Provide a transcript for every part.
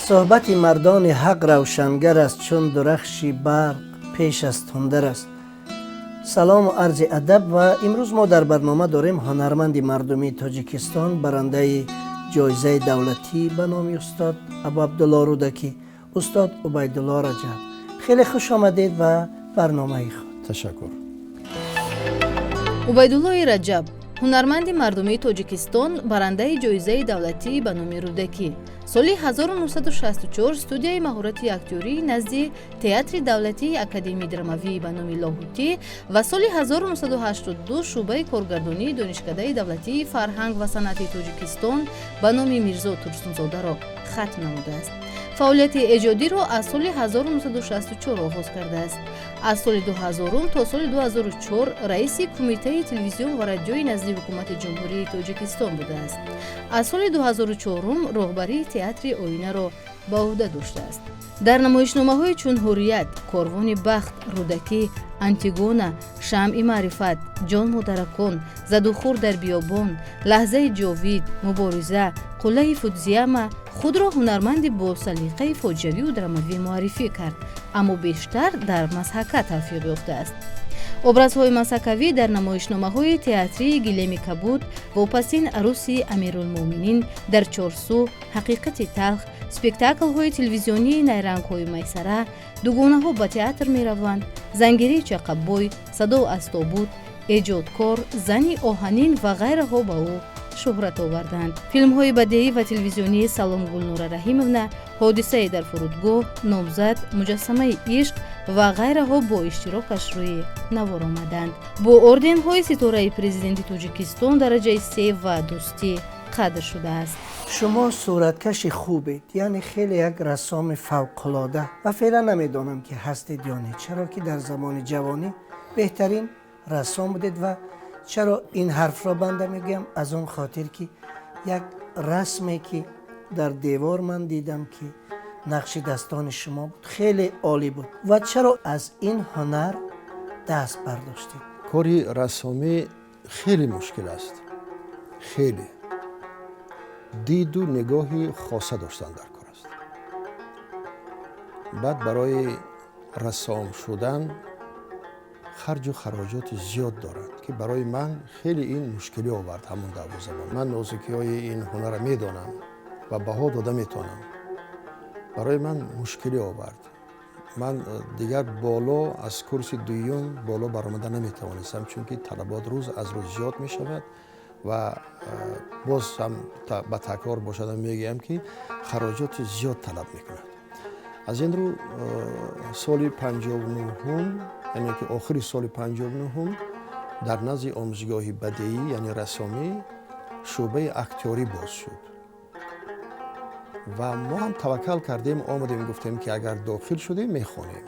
Суҳбати мардони ҳақ равшангар аст, чун дурахши барқ пеш аз тундар аст. Салому арзи адаб, ва имрӯз мо дар барнома дорем ҳунарманди мардумии Тоҷикистон, барандаи ҷоизаи давлатӣ ба номи устод Абу Абдулло Рӯдакӣ, устод Убайдулло Раҷаб. Хеле хуш омадед ба барномаи худ. Ташаккур. Убайдуллои Раҷаб, ҳунарманди мардумии Тоҷикистон, барандаи ҷоизаи давлатӣ ба номи Рӯдакӣ. Соли 1964 студияи маҳорати актёрии назди Театри давлатии академияи драмавии ба номи Лоҳутӣ ва соли 1982 шӯъбаи коргардонии Донишкадаи давлатии фарҳанг ва санъати Тоҷикистон ба номи Мирзо Турсунзодаро хатм намудааст. Фаъолияти эҷодиро аз соли 1964 оғоз кардааст. Аз соли 2000 то соли 2004 раиси Кумитаи телевизион ва радиои назди Ҳукумати Ҷумҳурии Тоҷикистон будааст. Аз соли 2004 роҳбарии Театри Оинаро ба ӯҳда доштааст. Дар намоишномаҳои чун «Ҳуррият», «Корвони бахт», «Рӯдакӣ», «Антигона», «Шамъи маърифат», «Ҷон модаракон», «Задухӯр дар биёбон», «Лаҳзаи ҷовид», «Мубориза», «Қуллаи Фудзияма» худро ҳунарманди бо салиқаи фоҷиавию драмавӣ муаррифӣ кард, аммо бештар дар мазҳака тавфиқ ёфтааст. Образҳои мазҳакавӣ дар намоишномаҳои театрии «Гилеми кабуд», «Вопасин аруси Амирулмӯъминин», «Дар Чорсу», «Ҳақиқати талх», спектаклҳои телевизионии «Найрангҳои майсара», «Дугонаҳо ба театр мераванд», «Зангирии Чақаббой», «Садо аз тобут», «Эҷодкор», «Зани оҳанин» ва ғайраҳо ба ӯ шӯҳрат оварданд. Филмҳои бадеӣ ва телевизионии «Салом, Гулнора Раҳимовна», «Ҳодисае дар фурудгоҳ», «Номзад», «Муҷассамаи ишқ» ва ғайраҳо бо иштирокаш рӯи навор омаданд. Бо орденҳои Ситораи Президенти Тоҷикистон дараҷаи се ва Дӯстӣ қадр шудааст. Шумо сураткаши хубед, яъне хеле як рассоми фавқулода, ва феълан намедонам, ки ҳастед ё не, чаро ки дар замони ҷавонӣ беҳтарин рассом будед. Ва чаро ин ҳарфро банда мегӯям? Аз он хотир, ки як расме, ки дар девор ман дидам, ки нақши дастони шумо буд, хеле олӣ буд. Ва чаро аз ин ҳунар даст бардоштед? Кори рассомӣ хеле мушкил аст, хеле диду нигоҳи хоса доштан дар кор аст. Баъд барои рассом шудан харҷу хароҷоти зиёд дорад, ки барои ман хеле ин мушкилӣ овард ҳамон давру замон. Ман нозукиҳои ин ҳунарро медонам ва баҳо дода метавонам. Барои ман мушкилӣ овард. Ман дигар боло аз курси дуюм боло баромада наметавонистам, чунки талабот рӯз аз рӯз зиёд мешавад. Ва боз ҳам ба такрор бошадам, мегӯям, ки хароҷоти зиёд талаб мекунад. Аз ин рӯ соли 59-ум, яъне ки охири соли 59-ум, дар назди омӯзгоҳи бадеӣ, яъне рассомӣ, шӯъбаи актёрӣ боз шуд ва мо ҳам таваккал кардем, омадем, гуфтем, ки агар дохил шудем, мехонем,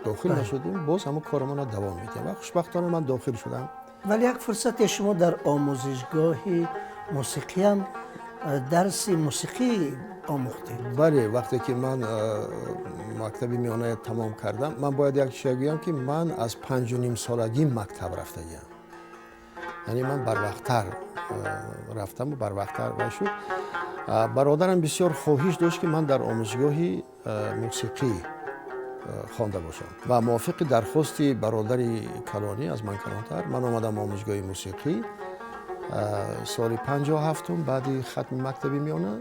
дохил нашудем, боз ҳамон корамонро давом медиҳем. Ва хушбахтона ман дохил шудам. Вале як фурсате шумо дар омӯзишгоҳи мусиқиам дарси мусиқӣ омӯхтед. Бале, вақте ки ман мактаби миёна тамом кардам, ман бояд як чизе гӯям, ки ман аз 5,5 солагӣ мактаб рафтагиам, яъне ман барвақттар рафтаму барвақттар вай шуд. Бародарам бисёр хоҳиш дошт, ки ман дар омӯзгоҳи мусиқӣ хонда бошам, ва мувофиқи дархости бародари калонӣ, аз ман калонтар, ман омадам омӯзгоҳи мусиқӣ соли 57-ум, баъди хатми мактаби миёна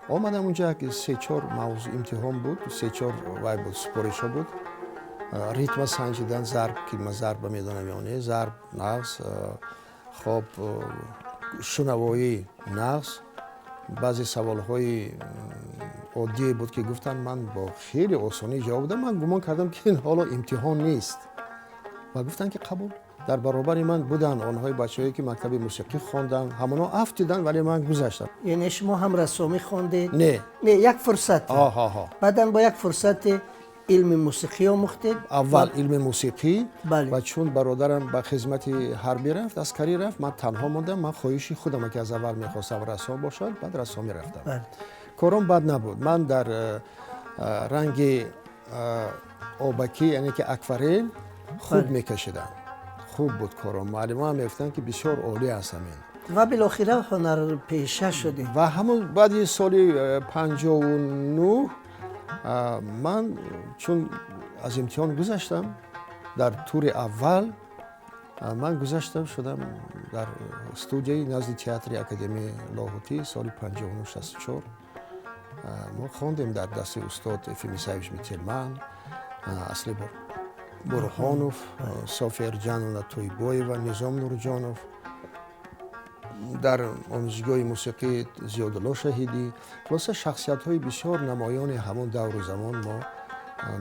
омадам. Унҷа се-чор мавзӯ имтиҳон буд, се-чор вай буд, супоришҳо буд: ритма санҷидан, зарб, ки ман зарба медонам ё не, зарб нағз, хоб, шунавоӣ нағз, баъзе саволҳои оддие буд, ки гуфтанд, ман бо хеле осонӣ ҷавоб додам. Ман гумон кардам, ки ин ҳоло имтиҳон нест, ва гуфтанд, ки қабул. Дар баробари ман буданд онҳои бачаҳое, ки мактаби мусиқӣ хонданд, ҳамонҳо афтиданд, вале ман гузаштам. Яъне шумо ҳам рассомӣ хондед? Не. Не, як фурсат, баъдан бо як фурсати илми мусиқӣ омӯхтед. Аввал илми мусиқӣ. Ва чун бародарам ба хизмати ҳарбӣ рафт, аскарӣ рафт, ман танҳо мондам. Ман хоҳиши худам, ки аз аввал мехостам рассом бошад, баъд рассомӣ рафтам. Кором бад набуд. Ман дар ранги обакӣ, яъне ки акварел, хуб мекашидам, хуб буд кором. Муаллимоам мегуфтанд, ки бисёр олӣ аст ҳамин. Ва билохира ҳунарпеша шудед. Ва ҳамон баъди соли 59 ман чун аз имтиҳон гузаштам, дар тури аввал ман гузаштам, шудам дар студияи назди театри Академияи Лоҳутӣ соли 59-64. Мо хондем дар дасти устод Ефим Исаевич Мителман, Асли Бурҳонов, София Эрҷановна Тӯйбоева, Низом Нурҷонов, дар омӯзишгоҳи мусиқӣ Зиёдулло Шаҳидӣ. Хулоса, шахсиятҳои бисёр намоёни ҳамон давру замон мо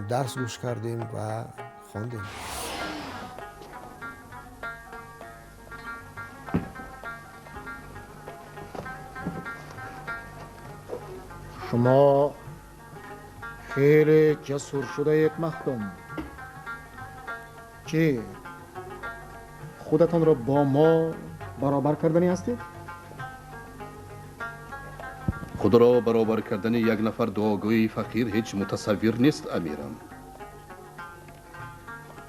дарс гӯш кардем ва хондем. Шумо хеле ҷасур шудаед, Махдум. Чӣ, худатонро бо мо баробар кардани ҳастед? Худро баробар кардани як нафар дуогӯи фақир ҳеҷ мутасаввир нест, амирам.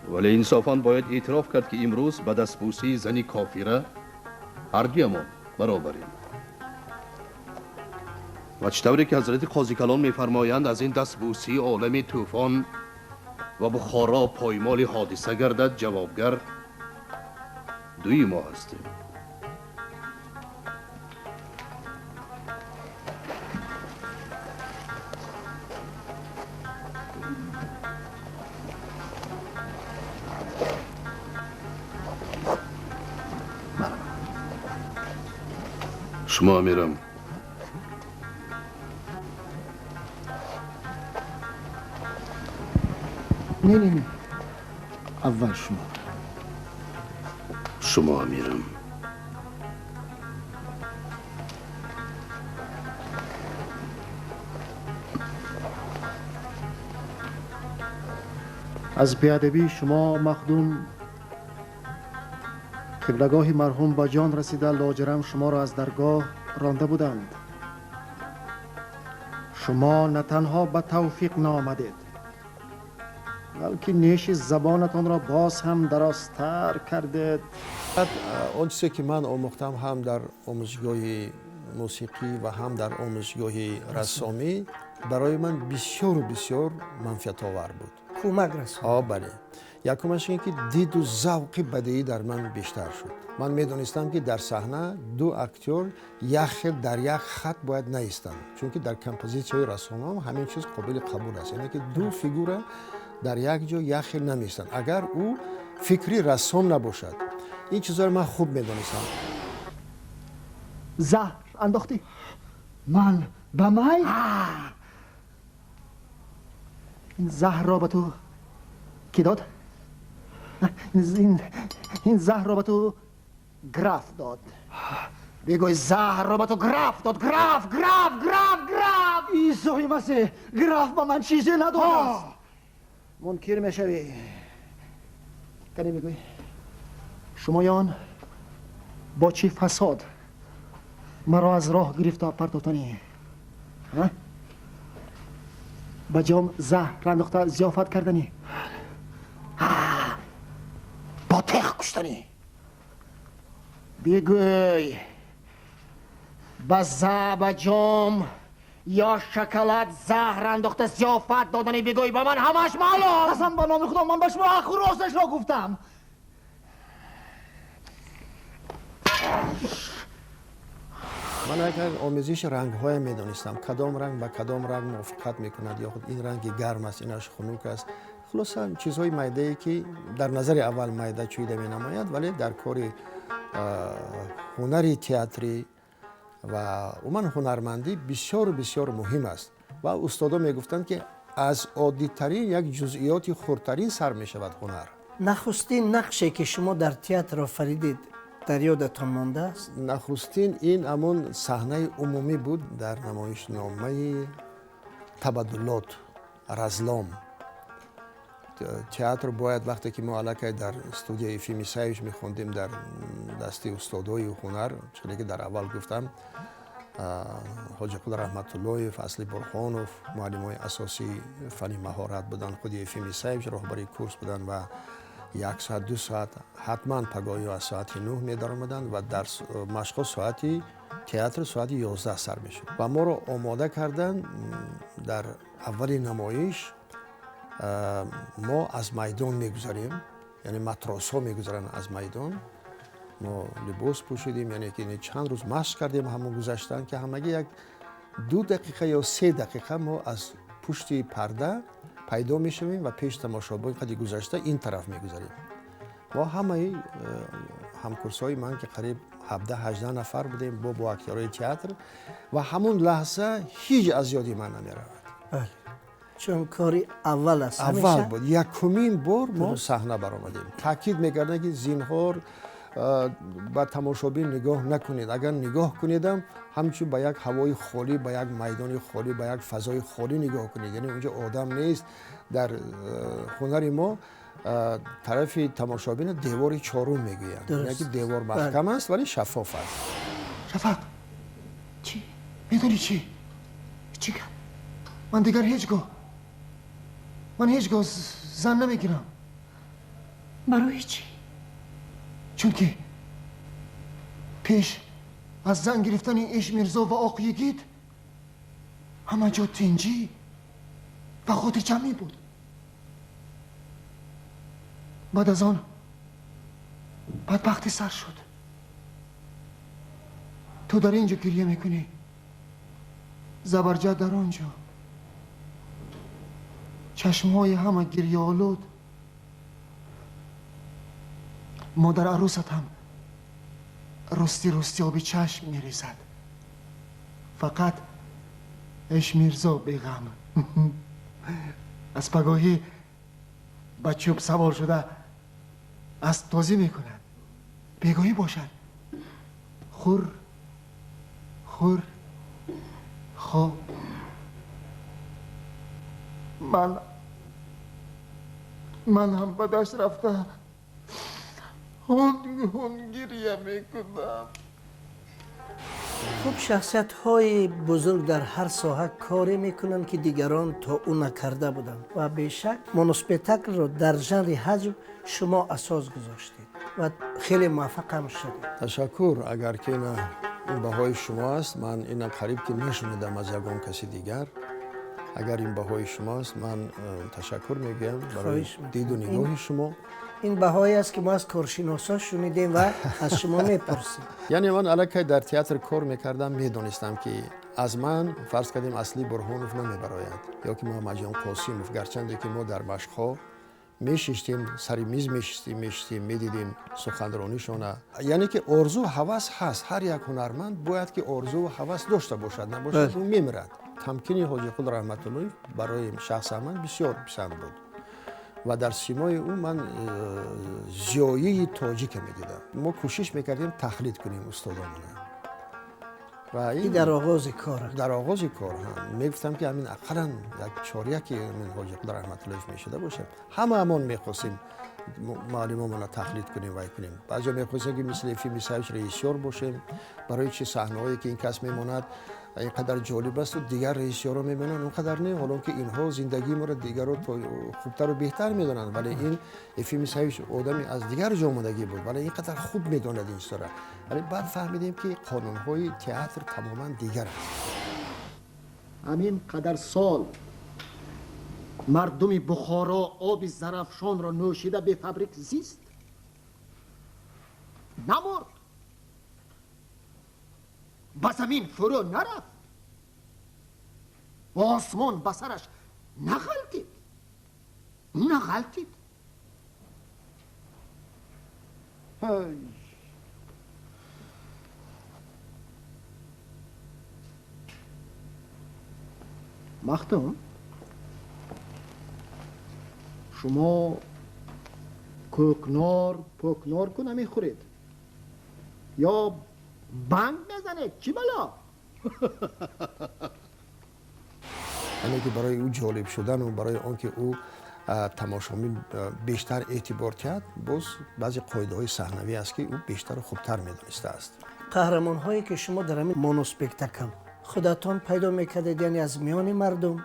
Вале инсофан бояд эътироф кард, ки имрӯз ба дастбӯсии зани кофира ҳардуямон баробарем. Ва чӣ тавре ки ҳазрати Қозикалон мефармоянд, аз ин дастбӯсии олами тӯфон ва Бухоро поймоли ҳодиса гардад, ҷавобгар дуи мо ҳастем. Шумо, амирам, Не, не, не. Аввал шумо. Шумо, амирам. Аз беадабии шумо, Махдум, қиблагоҳи марҳум ба ҷон расида, лоҷарам шуморо аз даргоҳ ронда буданд. Шумо на танҳо ба тавфиқ наомадед, балки неши забонатонро боз ҳам дарозтар кардед. Он чизе ки ман омӯхтам ҳам дар омӯзишгоҳи мусиқӣ ва ҳам дар омӯзишгоҳи рассомӣ барои ман бисёру бисёр манфиатовар буд. Кӯмак расон. Бале. Якумаш ин ки диду завқи бадеӣ дар ман бештар шуд. Ман медонистам, ки дар саҳна ду актёр як хел дар як хат бояд наистанд, чунки дар композитсияҳои рассомон ҳамин чиз қобили қабул аст, яъне ки ду фигура дар як ҷо як хел намеистанд, агар ӯ фикри рассом набошад. Ин чизҳоро ман хуб медонистам. Заҳр андохтӣ? Ман ба май? Ин заҳрро ба ту кӣ дод? Ин заҳрро ба ту граф дод. Бигӯй, заҳрро ба ту граф дод. Граф, граф, граф, граф. Исои Масеҳ, граф ба ман чизе надодааст. Мункир мешавӣ. Кане бигӯй, шумоён бо чӣ фасод маро аз роҳ гирифта партофтанӣ? Ба ҷом заҳр андохта зиёфат карданӣ? Бо тех куштанӣ? Бигӯй, ба ҷом ё шоколад заҳр андохта зиёфат додани, бигӯй, ба ман ҳамаш маълум. Қасам ба номи Худо, ман ба шумо ҳаққу росташро гуфтам. Ман агар омезиши рангҳоя медонистам, кадом ранг ба кадом ранг мувофиқат мекунад, ё худ ин ранги гарм аст, инаш хунук аст. Хулоса, чизҳои майдае ки дар назари аввал майда чӯида менамояд, вале дар кори ҳунари театрӣ ва умуман ҳунармандӣ бисёру бисёр муҳим аст. Ва устодо мегуфтанд, ки аз оддитарин як ҷузъиёти хурдтарин сар мешавад ҳунар. Нахустин нақше ки шумо дар театр офаридед дар ёдатон мондааст? Нахустин ин ҳамон саҳнаи умумӣ буд дар намоишномаи Табаддулот, Разлом. Театр бояд, вақте ки мо аллакай дар студияи Ефим Исаевич мехондем дар дасти устодои ҳунар, чизе ки дар аввал гуфтам, Ҳоҷиқул Раҳматуллоев, Асли Бурхонов муаллимои асосии фанни маҳорат буданд, худи Ефим Исаевич роҳбари курс буданд ва 1 соат 2 соат ҳатман пагоҳӣ аз соати 9 медаромаданд ва дар машқҳо соати театр соати 11 сар мешуд. Ва моро омода карданд дар аввали намоиш мо аз майдон мегузарем, яъне матросҳо мегузаранд аз майдон. Мо либос пӯшидем, яъне ки чанд рӯз машқ кардем ҳамон гузаштан, ки ҳамагӣ 1-2 дақиқа ё 3 дақиқа мо аз пушти парда пайдо мешавем ва пеш тамошобин қади гузашта ин тараф мегузарем. Мо ҳамаи ҳамкурсҳои ман ки қариб 17-18 нафар будем бо актёрои театр, ва ҳамон лаҳза ҳеҷ аз ёди ман намеравад. Бале, чун кори аввал аст. Аввал буд, якумин бор мо саҳна баромадем. Таъкид мекарданд ки зинҳор ба тамошобин нигоҳ накунед, агар нигоҳ кунедам ҳамчун ба як ҳавои холӣ, ба як майдони холӣ, ба як фазои холӣ нигоҳ кунед, яъне унҷо одам нест. Дар ҳунари мо тарафи тамошобин девори чорум мегӯянд, яъне ки девор маҳкам аст, вале шаффоф аст. Шафақ, чӣ? Медонӣ чӣ? Чӣ гап? Ман дигар ҳеҷ гоҳ зан намегирам. Барои чӣ? Чунки пеш аз зан гирифтани Иш Мирзо ва Оқ Йигит ҳама ҷо тинҷӣ ва хотирҷамъӣ буд. Баъд аз он бадбахтӣ сар шуд. Ту дар ин ҷо гирья мекунӣ, Забарҷад дар он ҷо. Чашмҳои ҳама гирьяолуд. Модар арӯсат ҳам рости рости оби чашм мерезад. Фақат Иш Мирзо беғам. Аз пагоҳӣ ба чӯб савор шуда асбтозӣ мекунад. Бегоҳӣ бошад хур хур хоб. Ман ҳам ба дашт рафта ҳун ҳун гирья мекунам. Хуб, шахсиятҳои бузург дар ҳар соҳа коре мекунанд, ки дигарон то ӯ накарда буданд, ва бешак моноспектаклро дар жанри ҳаҷв шумо асос гузоштед ва хеле муваффақ ҳам шудед. Ташаккур. Агар ки ин баҳои шумо аст, ман ина қариб ки нашунидам аз ягон каси дигар. Агар ин баҳои шумо аст, ман ташаккур мегӯям барои диду нигоҳи шумо. Ин баҳое аст, ки мо аз коршиносҳо шунидем ва аз шумо мепурсем. Яъне ман аллакай дар театр кор мекардам, медонистам, ки аз ман фарз кардем Асли Бурҳонов намебарояд ё ки Муҳаммадҷон Қосимов, гарчанде ки мо дар машқҳо мешиштем, сари миз мешиштем, медидем суханронишона. Яъне ки орзу ҳавас ҳаст, ҳар як ҳунарманд бояд ки орзу ҳавас дошта бошад, набошад ӯ мемирад. Тамкини Ҳоҷиқул Раҳматуллоев барои шахсан ман бисёр писанд буд ва дар симои ӯ ман зиёии тоҷика медидам. Мо кӯшиш мекардем тақлид кунем устодомона. Ва ин дар оғози кор, дар оғози кор мегуфтам, ки ҳамин ақаллан як чоряки ҳамин Ҳоҷиқул Раҳматуллоев мешуда бошад. Ҳамаамон мехостем муаллимомона тақлид кунем, вай кунем. Баъзеҳо мехостем, ки мисли Ефим Исаевич режиссёр бошем. Барои чи саҳнаҳое ки ин кас мемонад ин қадар ҷолиб асту дигар режиссёрро мебинанд он қадар не, ҳолон ки инҳо зиндагии моро дигарро хубтару беҳтар медонанд. Вале ин Ефим Исаевич одами аз дигар ҷо омадагӣ буд, вале ин қадар хуб медонад ин чизро. Вале баъд фаҳмидем, ки қонунҳои театр тамоман дигар аст. Ҳамин қадар сол мардуми Бухоро оби Зарафшонро нӯшида бефабрик зист, намурд, ба замин фурӯ нарафт, осмон ба сараш нағалтид, нағалтид. Махтум, шумо кӯкнор пӯкнор ку намехӯред ё банг мезанед? Чӣ бало? Яъне ки барои ӯ ҷолиб шудану барои он ки ӯ тамошобин бештар эътибор диҳад, боз баъзе қоидаҳои саҳнавӣ аст, ки ӯ бештару хубтар медонистааст. Қаҳрамонҳое ки шумо дар ҳамин моноспектакл худатон пайдо мекардед, яъне аз миёни мардум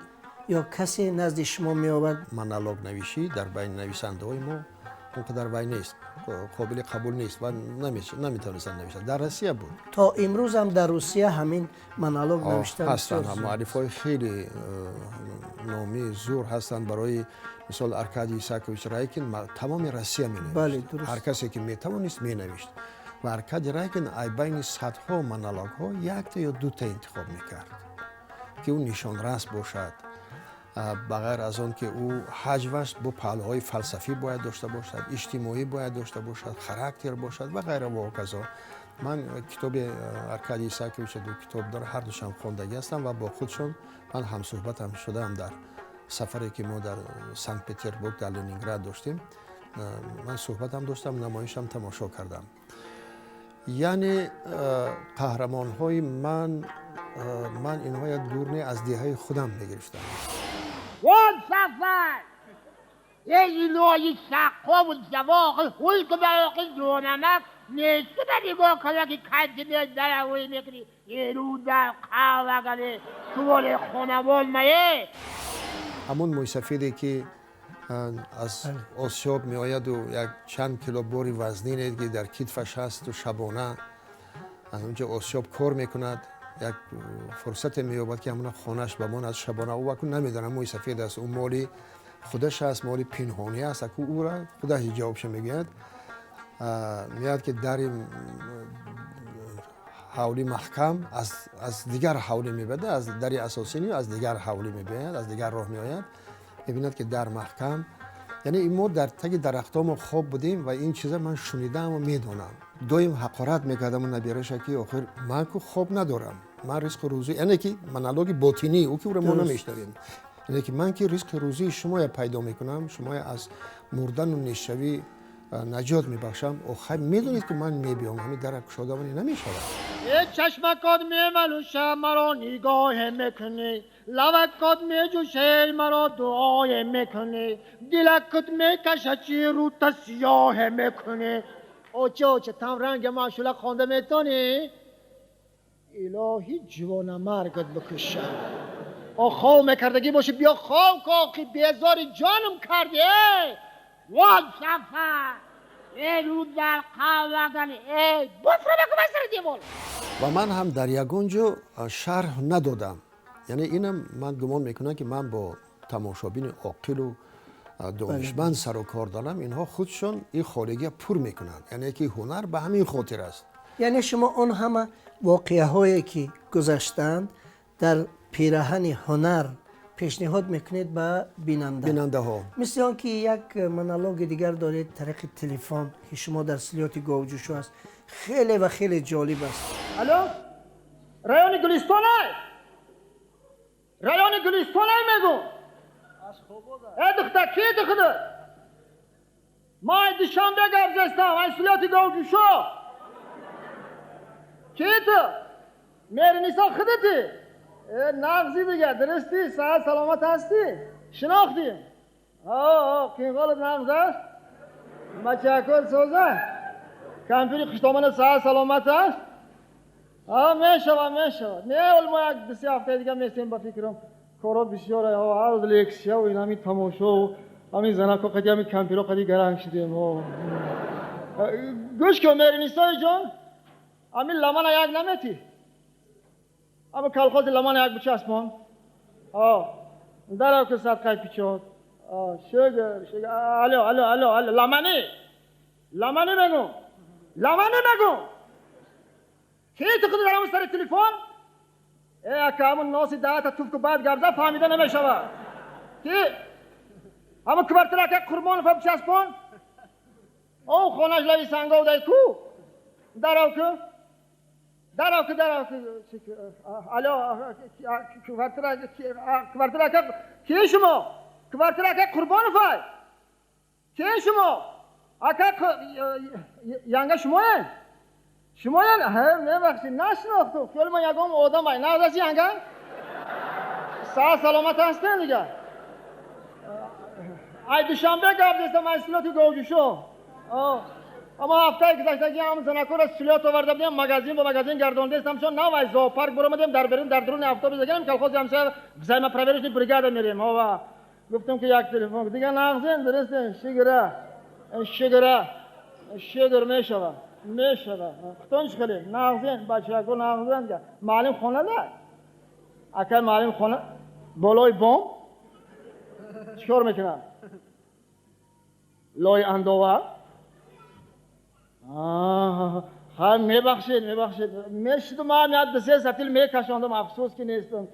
ё касе назди шумо меовард? Монологнавишӣ дар байни нависандаҳои мо Он қадар вай нест, қобили қабул нест ва наметавонистанд нависанд. Дар Россия буд. То имрӯз ҳам дар Русия ҳамин монолог навишта ҳастанд. Муаллифҳои хеле номи зур ҳастанд. Барои мисол, Аркадий Исакович Райкин тамоми Россия менавишт, ҳар касе ки метавонист, менавишт. Ва Аркадий Райкин ай байни садҳо монологҳо якта ё дута интихоб мекард, ки ӯ нишонрас бошад. Ба ғайр аз он ки ӯ ҳаҷваш бо паҳлӯҳои фалсафӣ бояд дошта бошад, иҷтимоӣ бояд дошта бошад, характер бошад ва ғайра ва ҳоказо. Ман китоби Аркадий Исаковича, ду китоб дора, ҳардушам хондагӣ ҳастам ва бо худшон ман ҳамсӯҳбатам шудаам. Дар сафаре ки мо дар Санкт Петербург, дар Ленинград доштем, ман суҳбатам доштам, намоишам тамошо кардам. Яъне қаҳрамонҳои ман инҳоя дур не, аз деҳаи худам мегирифтам. Вон сафар! Эй илоҳи саққову завоқи ҳулку бароқи ҷонамак несту ба нигоҳ кара ки континер даравоӣ мекунӣ эру дар қавагаре суволе хонавон мае. Ҳамон мӯйсафеде ки аз осиёб меояду як чанд кило бори вазнине ки дар китфаш ҳасту шабона аз онҷо осиёб кор мекунад, як фурсате меёбад, ки ҳамона хонаш бамонад шабона. Ӯ аку намедонам мӯи сафед аст, ӯ моли худаш аст, моли пинҳонӣ аст. Аку ӯра худаш ҷавобша мегӯяд. Меяд, ки дари ҳавлӣ маҳкам, аз дигар ҳавлӣ мебиёд, аз дари асосӣ не, аз дигар ҳавлӣ мебиёяд, аз дигар роҳ меояд, мебинад, ки дар маҳкам. Яъне мо дар таги дарахтҳо мо хоб будем ва ин чиза ман шунидаму медонам. Доим ҳақорат мекардам набираша, ки охир ман ку хоб надорам, ман ризқу рӯзӣ, яъне ки монологи ботинӣ ӯ, ки ӯро мо намешнавем, яъне ки ман ки ризқи рӯзии шумоя пайдо мекунам, шумоя аз мурдану нешавӣ наҷот мебахшам. Охир медонед, ки ман мебиём, ҳамин дара кушодавани намешавад. Э чашмакот мемалуша, маро нигоҳе мекунӣ, лавакот меҷӯше, маро дуое мекунӣ, дилакут мекаша, чи рӯта сиёҳе мекунӣ. Оча, оча, там ранга машула хонда метонӣ? Илоҳи ҷавонамаргат бикушам. О хов мекардагӣ бошӣ, биё хов коқи безори ҷонам кардӣ. Вон сафар! Эру дар қавагаре эй буфра ба сари девор. Ва ман ҳам дар ягон ҷо шарҳ надодам. Яъне инам ман гумон мекунам, ки ман бо тамошобини оқилу донишманд сару кор дорам. Инҳо худшон ин холигия пур мекунанд, яъне ки ҳунар ба ҳамин хотир аст. Яъне шумо он ҳама воқеаҳое ки гузаштаанд, дар пираҳани ҳунар пешниҳод мекунед ба бинанда бинандаҳо. Мисли он ки як монологи дигар доред тариқи телефон, ки шумо дар слёти говҷӯшо аст, хеле ва хеле ҷолиб аст. Алло, райони Гулистонай, райони Гулистонай мегӯ. Э духтар, ки духтар? Ма ай Душанбе гап зестам, ай слёти говҷӯшо. Ки ту? Меҳринисо худати? Э нағзи дига, дурустӣ, саҳат саломат ҳастӣ? Шинохтӣ? О, қинғолат нағз аст? Бачакор соза? Кампири хуштомана саҳат саломат аст? А мешавад, мешавад. Не, ҳол мо як ду се ҳафтаи дига местем. Ба фикрам, коро бисёр, ҳар рӯз лексия ин ҳамин тамошо, ҳамин занако қади, ҳамин кампиро қади гаранг шудем. Гӯш кун, Меҳринисои ҷон, ҳамин ламана як наметӣ, ҳама колхози ламана як бичаспон. Дарав ки садқай пичод. Шукр, шукр. Алло, алло, алло, алло, ламани, ламани мегӯм, ламани мегӯм. Ки ту худ дар ҳамон сари телефон? Э ака, ҳамон носи даҳата туфку баъд гап зад, фаҳмида намешавад. Ки ҳамон квартира ака Қурбонова бичаспон. О хонаш лави сангов дай ку. Дарав ку, дарав ку, дарав ку. Алло, квартира, квартира ака. Ки шумо? Квартира ака Қурбоновай. Ки шумо ака? Янга шумоед? Шумоян? Мебахшед, нашинохтум, хиёли ман ягон одам ай. Нағз янга, саҳат саломат ҳастем дига. Ай Душанбе гап зестам, ай слёти говҷӯшо. Аммо ҳафтаи гузаштагӣ ҳам занакора слёт оварда будем, магазин ба магазин гардондестам, чон нав ай зоопарк буромадем, дар берун дар дуруни автобус гаем, колхози ҳамсоя взаимопроверочный бригада мерем. Ова гуфтам, ки як телефон дига. Нағзем, дурустем, шигира. Шукра, шукр мешава, мешава. Хутон чӣ хеле? Нағзен, бачако нағзен. Маълим хона да? Акай маълим хона болои бом чӣ кор мекунад? Лои андова? Ха, мебахшед, мебахшед. Мешидум, ман як ду се сатил мекашондам, афсӯс ки нестам.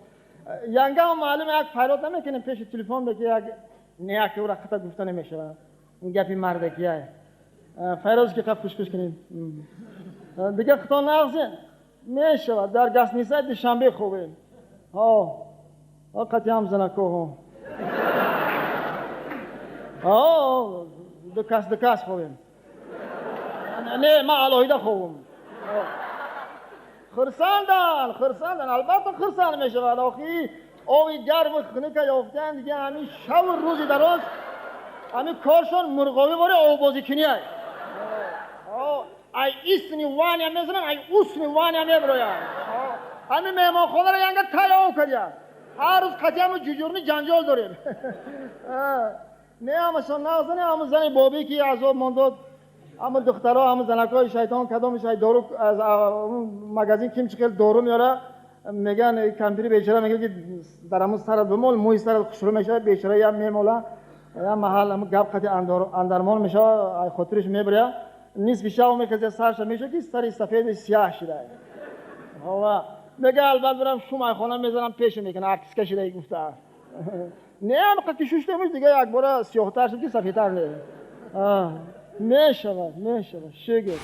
Янгам маълим як файрод намекунем пеши телефон, ки як неяки ӯра хата гуфта намешавад. Ин гапи мардакия. Файроз ки қаб кушкуш кунем. Дига хато нағзен. Мешавад. Дар гастнисаи Душанбе хобем. Ҳо. Ҳо қати ҳам занако ҳо. Ҳо, ду кас хобем. Не, ман алоҳида хобам. Хурсандан, хурсандан, албатта хурсанд мешавад. Охи оби гарму хунука ёфтан дига ҳамин шабу рӯзи дароз ҳамин коршон мурғобӣ бори оббозикунӣ. Ай истни ваня мезанам, ай усни ваня мебирояд. Ҳамин меҳмонхонаро янга тай об кардям. Ҳар рӯз қатиаму ҷуҷурни ҷанҷол дорем. Не ҳамашон нағзане, ҳамун зани бобӣ ки азоб мондод, ҳамун духтаро, ҳамун занакҳои шайтон кадомиш ай дору аз магазин ким чӣ хел дору меёра, меган кампири бечора мегӯяд ки дар ҳамун сарат бимол, мӯи сарат хушрӯ мешавад, бечора ям мемола, ям маҳал ҳамун гап қати андармон мешавад, ай хотириш мебиря, нисфи шаб мехезад, сарша мешавад ки сари сафеди сиёҳ шуда. Ҳова мега албат бирам шум айхона мезанам, пеша мекунам, артистка шуда гуфта. Не ҳам қати шуштемуш дига якбора сиёҳтар шуд ки сафедтар не. Мешавад, мешавад, шукр.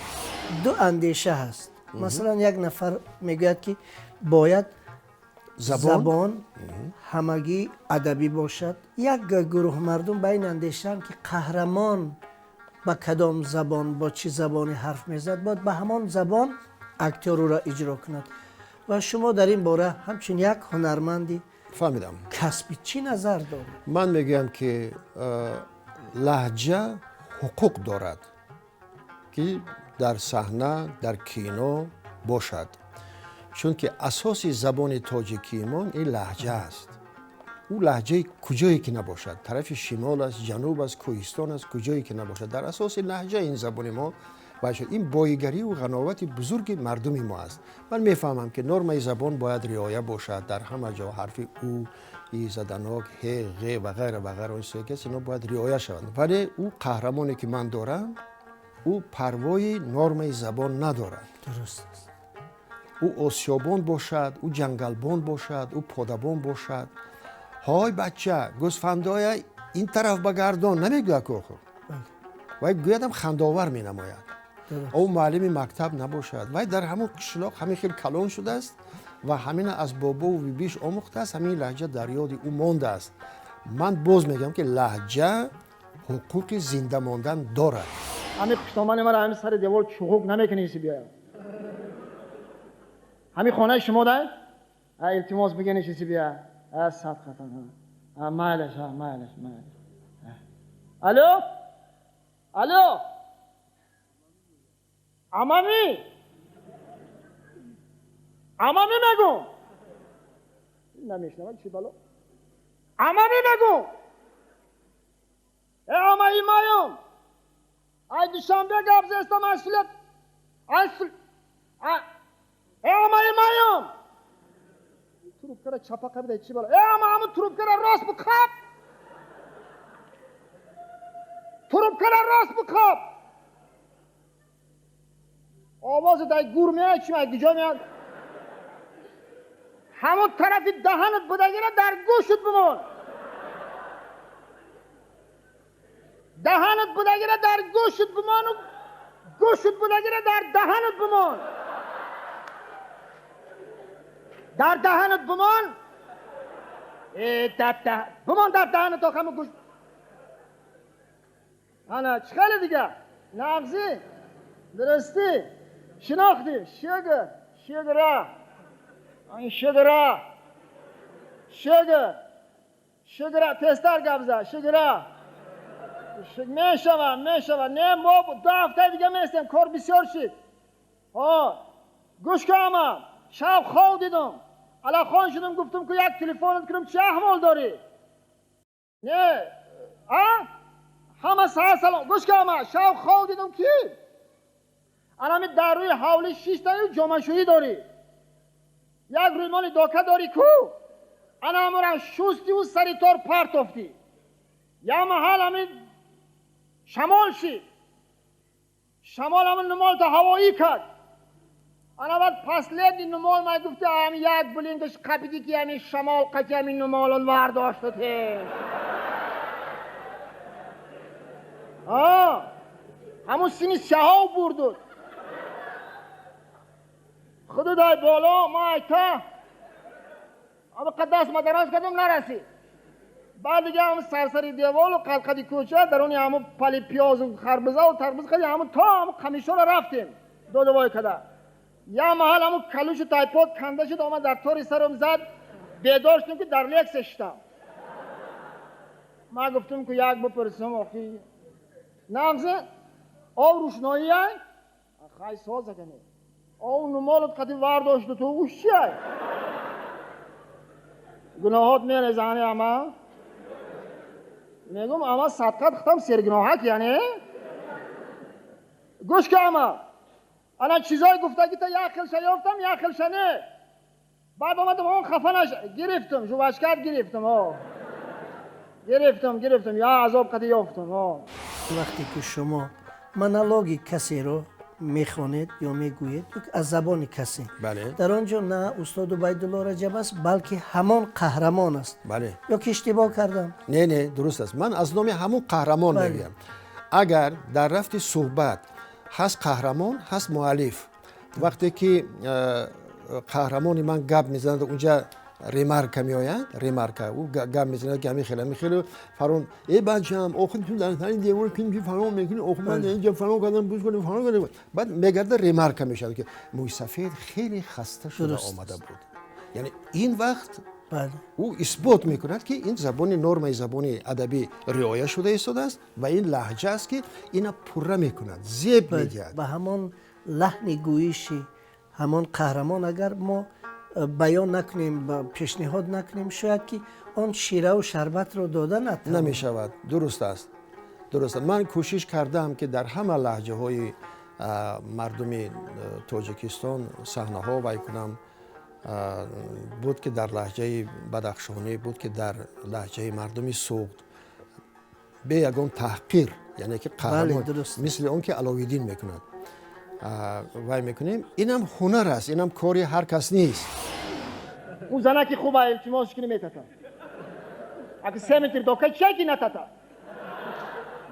Ду андеша ҳаст. Масалан, як нафар мегӯяд ки бояд забон ҳамагӣ адабӣ бошад. Як гурӯҳ мардум ба ин андешаанд ки қаҳрамон ба кадом забон, бо чӣ забоне ҳарф мезад, бояд ба ҳамон забон актёр ӯро иҷро кунад. Ва шумо дар ин бора ҳамчун як ҳунарманди фаҳмидам касбӣ чӣ назар доред? Ман мегӯям ки лаҳҷа ҳуқуқ дорад ки дар саҳна, дар кино бошад, чунки асоси забони тоҷикиимон ин лаҳҷа аст. Ӯ лаҳҷаи куҷое ки набошад, тарафи шимол аст, ҷануб аст, кӯҳистон аст, куҷое ки набошад, дар асоси лаҳҷа ин забони мо бошад. Ин боигариву ғановати бузурги мардуми мо аст. Ман мефаҳмам ки нормаи забон бояд риоя бошад дар ҳама ҷо, ҳарфи ӯ, и заданок, ҳе, ғе ва ғайра ва ғайра, он чизе ки аст, ино бояд риоя шаванд. Вале ӯ қаҳрамоне ки ман дорам, ӯ парвои нормаи забон надорад. Дуруст аст. Ӯ осиёбон бошад, ӯ ҷангалбон бошад, ӯ подабон бошад. Ҳой бача, гӯсфандоя ин тараф ба гардон намегӯяд ку охир. Вай гӯядам хандовар менамояд. Ӯ муаллими мактаб набошад. Вай дар ҳамон қишлоқ ҳамин хел калон шудааст ва ҳамина аз бобову бибиш омӯхтааст, ҳамин лаҳҷа дар ёди ӯ мондааст. Ман боз мегӯям ки лаҳҷа ҳуқуқи зинда мондан дорад. Ҳамин хуштомани маро ҳамин сари девор чуғук намекунӣ си биёям. Ҳамин хонаи шумо дай? Илтимос бигӯ чизи бия. Садқатан. Майлаш, майлаш, майлаш. Алло? Алло? Амами? Амами мегӯм. Намешнавад чӣ бало? Амами мегӯм. Э амаи маём. Ай Душанбе гап зестам, ай сулет. Ай сул. Э амаи маём. Трубкара чапа қабида чӣ бало? Э ама ҳамун трубкара рост биқап. Трубкара рост биқап. Овози дай гур меяд, чӣ ай куҷо меяд? Ҳамон тарафи даҳанат будагира дар гӯшт бимон. Даҳанат будагира дар гӯшт бимону гӯшт будагира дар даҳанат бимон. Дар даҳанат бимон. Э дар бимон дар даҳанат то ҳамон гӯшт. Ана чӣ хеле дига? Нағзӣ? Дурустӣ? Шинохтӣ? Шукр, шукра. Шукра. Шукр. Шукра, тезтар гап зад. Шукра. Мешавад, мешавад. Не, мо ду ҳафтаи дига местем, кор бисёр шид. Ҳо, гӯш кун ама. Шаб хоб дидум. Алахон шудум, гуфтум ки як телефонат кунам, чӣ аҳвол дорӣ? Не, а? Ҳама саҳар салом. Гӯш ка ама, шав хоб дидам ки анами дар рӯи ҳавлӣ шиштаю ҷомашӯӣ дорӣ. Як рӯймоли дока дорӣ ку? Ана ҳамонам шустиву сари тор партофтӣ. Я маҳал ҳамин шамол шид. Шамол ҳамин нумолта ҳавоӣ кард. Ана баъд последний нумол май гуфти ҳами як блингаш қапиди ки ҳамин шамол қати ҳамин нумолон вардошта те. Ҳамун сини сиҳов бурдуд. Худу дай боло ма айта. Ама қад даст ма дароз кардам нарасид. Баъд дига ҳамун сарсари деволу қадқади кӯча даруни ҳамун пали пиёзу харбизаву тарбуз қади ҳамун то ҳамун қамишора рафтем додавой када. Я маҳал ҳамун калушу тайпод канда шуд, омад дар тори сарам зад, бедор шудем ки дар лексия шиштам. Ман гуфтам ки як бипурсам охи. Нағзе ов рӯшноӣ хай соза кане. Ов нумолот қати вардошту ту уш чиай? Гуноҳот мерезани ама? Мегум ама садқат хитам сергуноҳак яъне? Гӯш ка ама. Ана чизое гуфтагӣ та як хелша ёфтам, як хелша не. Баъд омадам он хафа наш гирифтам, жувачкат гирифтам, о. Гирифтам, я азоб қати ёфтам, о. Вақте ки шумо монологи касеро мехонед ё мегӯед аз забони касе, дар он ҷо на устод Убайдулло Раҷаб аст, балки ҳамон қаҳрамон аст. Бале. Ё ки иштибоҳ кардам? Не, не, дуруст аст. Ман аз номи ҳамон қаҳрамон мегӯям. Агар дар рафти суҳбат ҳаст қаҳрамон, ҳаст муаллиф. Вақте ки қаҳрамони ман гап мезанад, унҷа ремарка меояд, ремарка, ӯ гап мезанад ки ҳамин хел, ҳамин хел, фарон, э бачам, охир ту дар сари девор кин ки фарон мекунӣ, охир ман инҷа фарон кардам, буз кардам, фарон кардам. Баъд мегарда ремарка мешавад ки мӯйсафед хеле хаста шуда омада буд. Яъне ин вақт ӯ исбот мекунад ки ин забони нормаи забони адабӣ риоя шуда истодааст ва ин лаҳҷа аст ки ина пурра мекунад, зеб медиҳад. Ба ҳамон лаҳни гӯиши ҳамон қаҳрамон агар мо баён накунем, пешниҳод накунем, шояд ки он шираву шарбатро дода натавонем. Намешавад. Дуруст аст. Дуруст аст. Ман кӯшиш кардаам ки дар ҳама лаҳҷаҳои мардуми Тоҷикистон саҳнаҳо вай кунам. Буд ки дар лаҳҷаи Бадахшонӣ, буд ки дар лаҳҷаи мардуми Суғд, бе ягон таҳқир, яъне ки қаҳрамон, мисли он ки Аловиддин мекунад, вай мекунем. Инам ҳунар аст, инам кори ҳар кас нест. Ӯ занаки хуба илтимос кини метата. Аки се метр дока чия ки натата?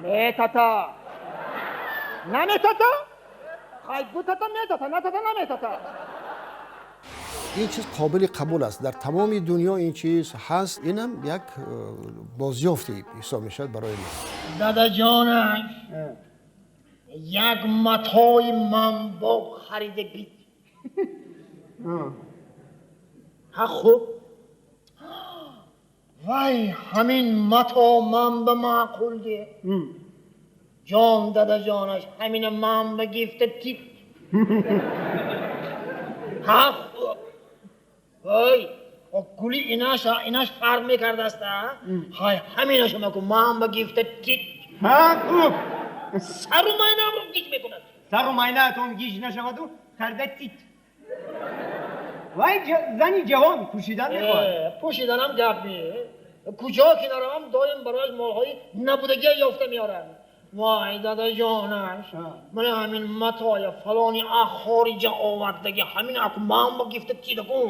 Метата. Наметата? Хай дутата метата, натата наметата. Ин чиз қобили қабул аст. Дар тамоми дунё ин чиз ҳаст. Инам як бозёфте ҳисоб мешавад барои мо. Дадаҷонаш як матои манбо харида бит. Ҳа хуб. Вай ҳамин мато ман ба маъқул де. Ҷон дадаҷонаш ҳамина ман ба гифта тит. Ҳа хуб. Вай, гули инаш фарқ мекардаст, ҳай ҳаминаша маку ман ба гифта тит. Ҳа хуб. Сару майнаамро гиҷ мекунад. Сару майнаатон гиҷ нашаваду карда тит. Вай зани ҷавон пӯшидан мехоҳад. Пӯшиданам гап не. Куҷо ки наравам доим барояш молҳои набудагия ёфта меорам. Вай дадаҷонаш, мана ҳамин матоя фалони а хориҷа овардаги ҳамин аку ман ба гифта тидаку.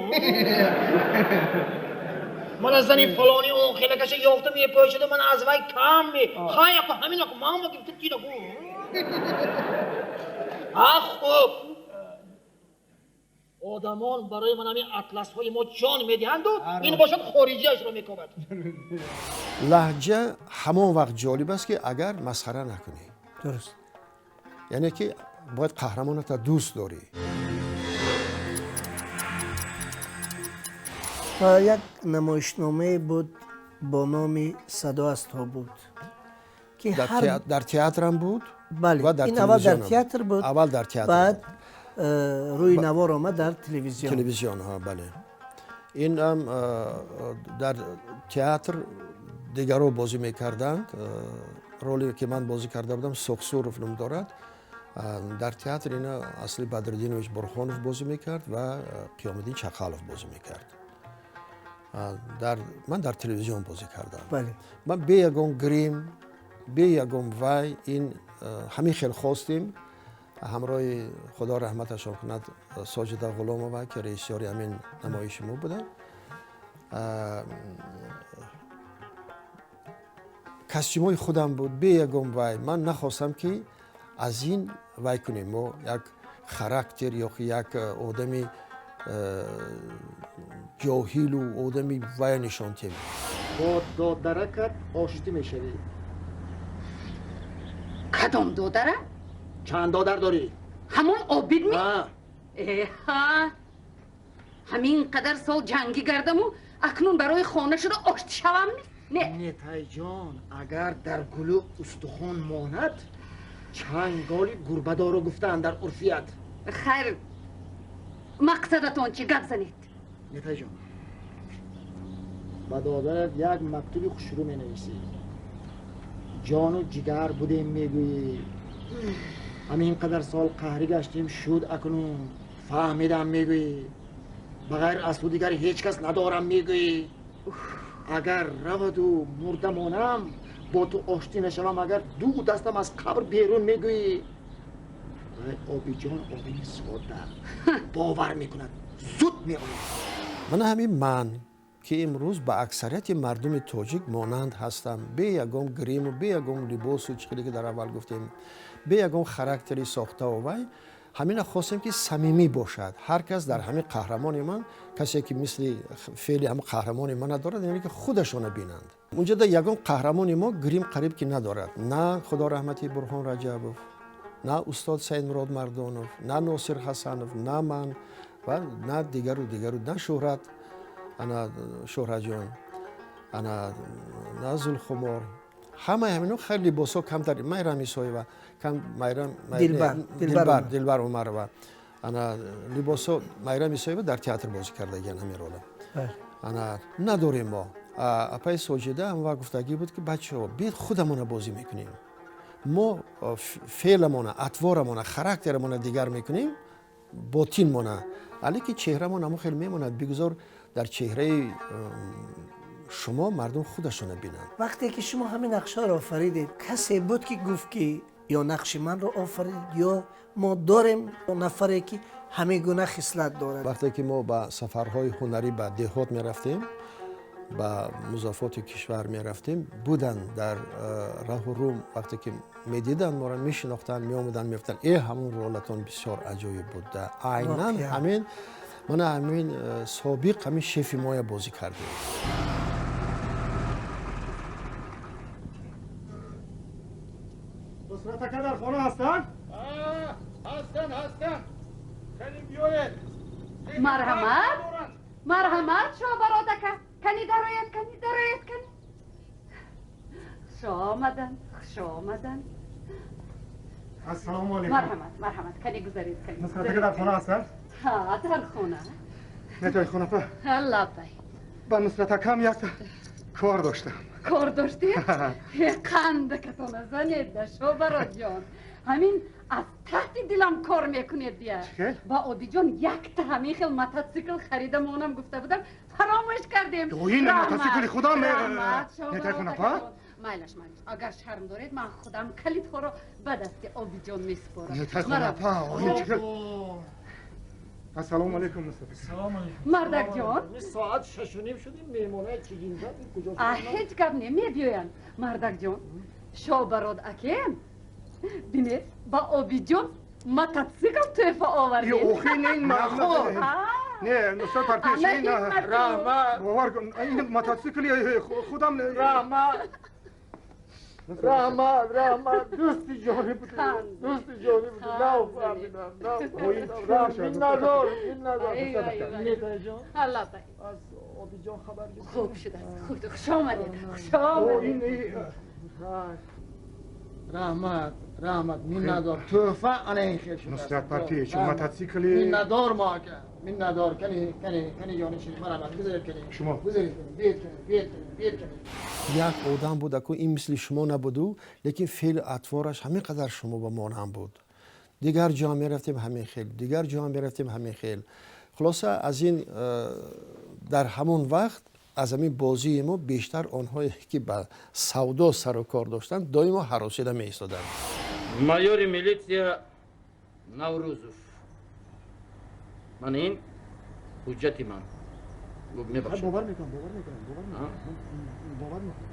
Мана зани фалони он хелакаша ёфта мепӯшиду ман аз вай кам ме. Хай аку ҳамин аку ман ба гифта тидаку. А хуб. Одамон барои ман ҳамин атласҳои мо ҷон медиҳанду ин бошад хориҷиашро мекобад. Лаҳҷа ҳамон вақт ҷолиб аст ки агар масхара накунӣ. Дуруст. Яъне ки бояд қаҳрамоната дӯст дорӣ. Ва як намоишномае буд бо номи Садо аз тобут ки дар театрам буд. Бале, ин аввал дар театр буд. Аввал дар театр. Баъд рӯи навор омад дар телевизион. Телевизион, бале. Инам дар театр дигарро бозӣ мекарданд. Роле ки ман бозӣ карда будам, Сохсуров ном дорад. Дар театр ина Асли Бадриддинович Бурхонов бозӣ мекард ва Қиёмиддин Чақалов бозӣ мекард. Ман дар телевизион бозӣ кардам. Ман бе ягон грим, бе ягон вай, ин ҳамин хел хостем. Ҳамроҳи, Худо раҳматашон кунад, Соҷида Ғуломова, ки режиссёри ҳамин намоиши мо буданд, костюмҳои худам буд, бе ягон вай. Ман нахостам, ки аз ин вай кунем, мо як характер ё як одами ҷоҳилу одами вай нишон диҳем. Бо додаракат оштӣ мешавӣ. Кадом додара? Чанд додар дорӣ? Ҳамон Обидми? Эҳа, ҳамин қадар сол ҷангӣ гардаму акнун барои хона шуда оштӣ шавам? Не, Нетайҷон, агар дар гулӯ устухон монад, чанголи гурбадоро гуфтаанд дар урфият. Хайр, мақсадатон чӣ, гап занед. Нетайҷон, ба додарат як мактуби хушрӯ менависӣ. Ҷону ҷигар будем мегӯӣ. Ҳамин қадар сол қаҳрӣ гаштем, шуд, акнун фаҳмидам мегӯӣ. Ба ғайр аз ту дигар ҳеҷ кас надорам мегӯӣ. Агар раваду мурда монам, бо ту оштӣ нашавам, агар ду дастам аз қабр берун мегӯӣ. Вай Обиҷон одами содда, бовар мекунад, зуд меояд. Мана ҳамин ман, ки имрӯз ба аксарияти мардуми тоҷик монанд ҳастам, бе ягон гриму бе ягон либосу, чӣ хеле ки дар аввал гуфтем, бе ягон характери сохтаву вай, ҳамина хостем, ки самимӣ бошад. Ҳар кас дар ҳамин қаҳрамони ман, касе ки мисли феъли ҳамин қаҳрамони мана дорад, яъне ки худашона бинанд. Унҷо да ягон қаҳрамони мо грим қариб ки надорад. На, Худо раҳмати, Бурҳон Раҷабов, на устод Саидмурод Мардонов, на Носир Ҳасанов, на ман ва на дигару дигару, на Шӯҳрат, ана Шӯҳратҷон, ана на Зулхумор. Ҳамаи ҳамино хеле либосҳо камтар. Майрам Исоева, Майрам, Дилбар Умарова, ана либосҳо. Майрам Исоева дар театр бозӣ кардагиан ҳамин рола. Ана надорем мо. Апаи Соҷида ҳамва гуфтагӣ буд, ки бачаҳо, биед худамона бозӣ мекунем. Мо феъламона, атворамона, характерамона дигар мекунем, ботинмона, ки чеҳрамон ҳамон хел мемонад. Бигузор дар чеҳраи шумо мардум худашона бинанд. Вақте ки шумо ҳамин нақшҳоро офаридед, касе буд, ки гуфт, ки ё нақши манро офарид, ё мо дорем нафаре, ки ҳамин гуна хислат дорад? Вақте ки мо ба сафарҳои ҳунарӣ ба деҳот мерафтем, ба музофоти кишвар мерафтем, буданд дар раҳу рум, вақте ки медиданд моро, мешинохтанд, меомаданд, мегуфтанд: «Э, ҳамун ролатон бисёр аҷоиб буда, айнан ҳамин, мана ҳамин собиқ ҳамин шефи моя бозӣ кардем». Нусрат ака дар хона ҳастанд? Ҳастанд, ҳастанд. Кани биёед. Марҳамат, марҳамат, Шобарод ака. Кани дарояд, кани дарояд, кани. Хуш омаданд, хуш омаданд. Ассалому алайкум. Марҳамат, марҳамат, кани гузаред, кани. Нусрат ака дар хона ҳастанд? Ҳа, дар хона. Нетои хонапа. Лаббай. Ба Нусрат акам як кор доштам. Кор доштед? Қандакатона занед, Шобародҷон. Ҳамин аз таҳти дилам кор мекунед дия. Ба Обиҷон якта ҳамин хел мотоцикл харида монам гуфта будам, фаромӯш кардем. Ин мотоцикли худам. Нетои хонапа. Майлаш, майлаш, агар шарм доред, ман худам калидҳоро ба дасти Обиҷон месупорам. Нетои хонапа. Ассалому алайкум, Нусрат. Салом алайкум. Мардакҷон. Соат 6:30 шудим, меҳмонаи чигинда куҷо? Ҳеҷ гап не, мебиёянд. Мардакҷон, Шобарод акем, бинед, ба Обиҷон мотоцикл тӯҳфа овардем. Охи, не, наход. Не, Нусрат Парпеш, ин раҳмат. Бовар кун, ин мотоцикли худам. Раҳмат. Раҳмат, раҳмат, дӯсти ҷонӣ буд, дӯсти ҷонӣ буд. Нафаҳмидам, нафаҳмидам. Миннатдор, миннатдор. Нетайҷон. Лаббай. Аз Обиҷон хабар гирифтем. Хуб шудааст, хуб, хуш омадед, хуш омадед. Раҳмат, раҳмат, миннатдор. Тӯҳфа ана ин хел шудааст. Нусрат Партиевич, мотоцикли Миннатдор мо, ака, миннатдор. Кани, кани, кани, ҷони ширин, марҳамат, гузаред, кани. Шумо. Гузаред, кани, биед, кани, биед, кани, биед, кани. Як одам буд, аку ин мисли шумо набуду, лекин феълу атвораш ҳамин қадар шумо ба монанд буд. Дигар ҷо мерафтем, ҳамин хел, дигар ҷо мерафтем, ҳамин хел. Хулоса, аз ин дар ҳамон вақт аз ҳамин бозии мо бештар онҳое ки ба савдо сару кор доштанд, доимо ҳаросида меистоданд. Майори милитсия Наврӯзов, ман ин ҳуҷҷати ман, мебахшед. Бовар мекунам, бовар мекунам, бовар мекунам, бовар мекунам,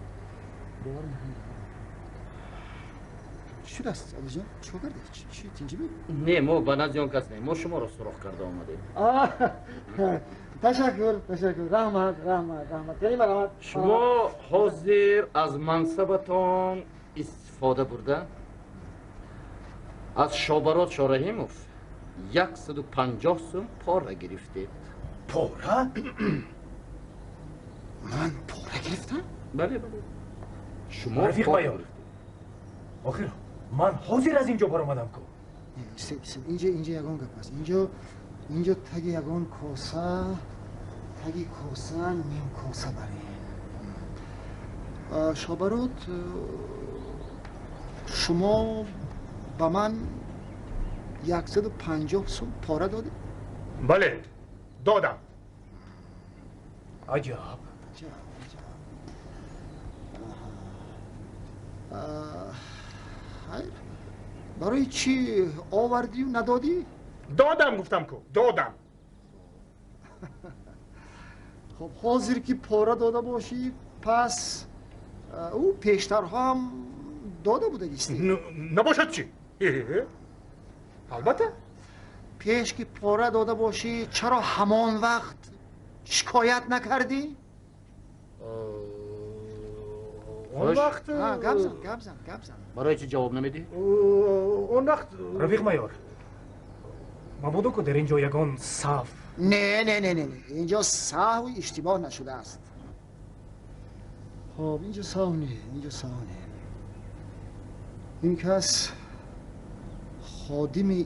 бовар мекунам. Чӣ шудааст, Абиҷон? Чӣ кор кардӣ? Чӣ, тинҷӣ буд? Не, мо ба назди он кас не, мо шуморо суроғ карда омадем. Ташаккур, ташаккур, раҳмат, раҳмат, раҳмат, яъне марҳамат. Шумо ҳозир аз мансабатон истифода бурда, аз Шобарот Шораҳимов 150 сум пора гирифтед. Пора? Ман пора гирифтам? Бале, бале, шумо. Рафиқ майор, охир ман ҳозир аз ин ҷо баромадам ку. Инҷо, инҷо ягон гап аст. Инҷо, инҷо таги ягон коса, таги коса ним коса барем. Шобарот, шумо ба ман 150 сум пора додед? Бале, додам. Аҷаб! Аҷаб, аҷаб. Хайр, барои чӣ овардию надодӣ? Додам, гуфтам ку, додам. Хоб, ҳозир ки пора дода бошӣ, пас ӯ пештарҳо ҳам дода будагистӣ. Набошад чӣ? Албатта. Пеш ки пора дода бошӣ, чаро ҳамон вақт шикоят накардӣ? Он вақт Гап зан, гап зан, гап зан. Барои чӣ ҷавоб намедиҳӣ? Он вақт Рафиқ майор, мабодо ку дар ин ҷо ягон саҳв. Не, не, не, не, инҷо саҳви иштибоҳ нашудааст. Хоб, инҷо саҳв не, инҷо саҳв не. Ин кас ходими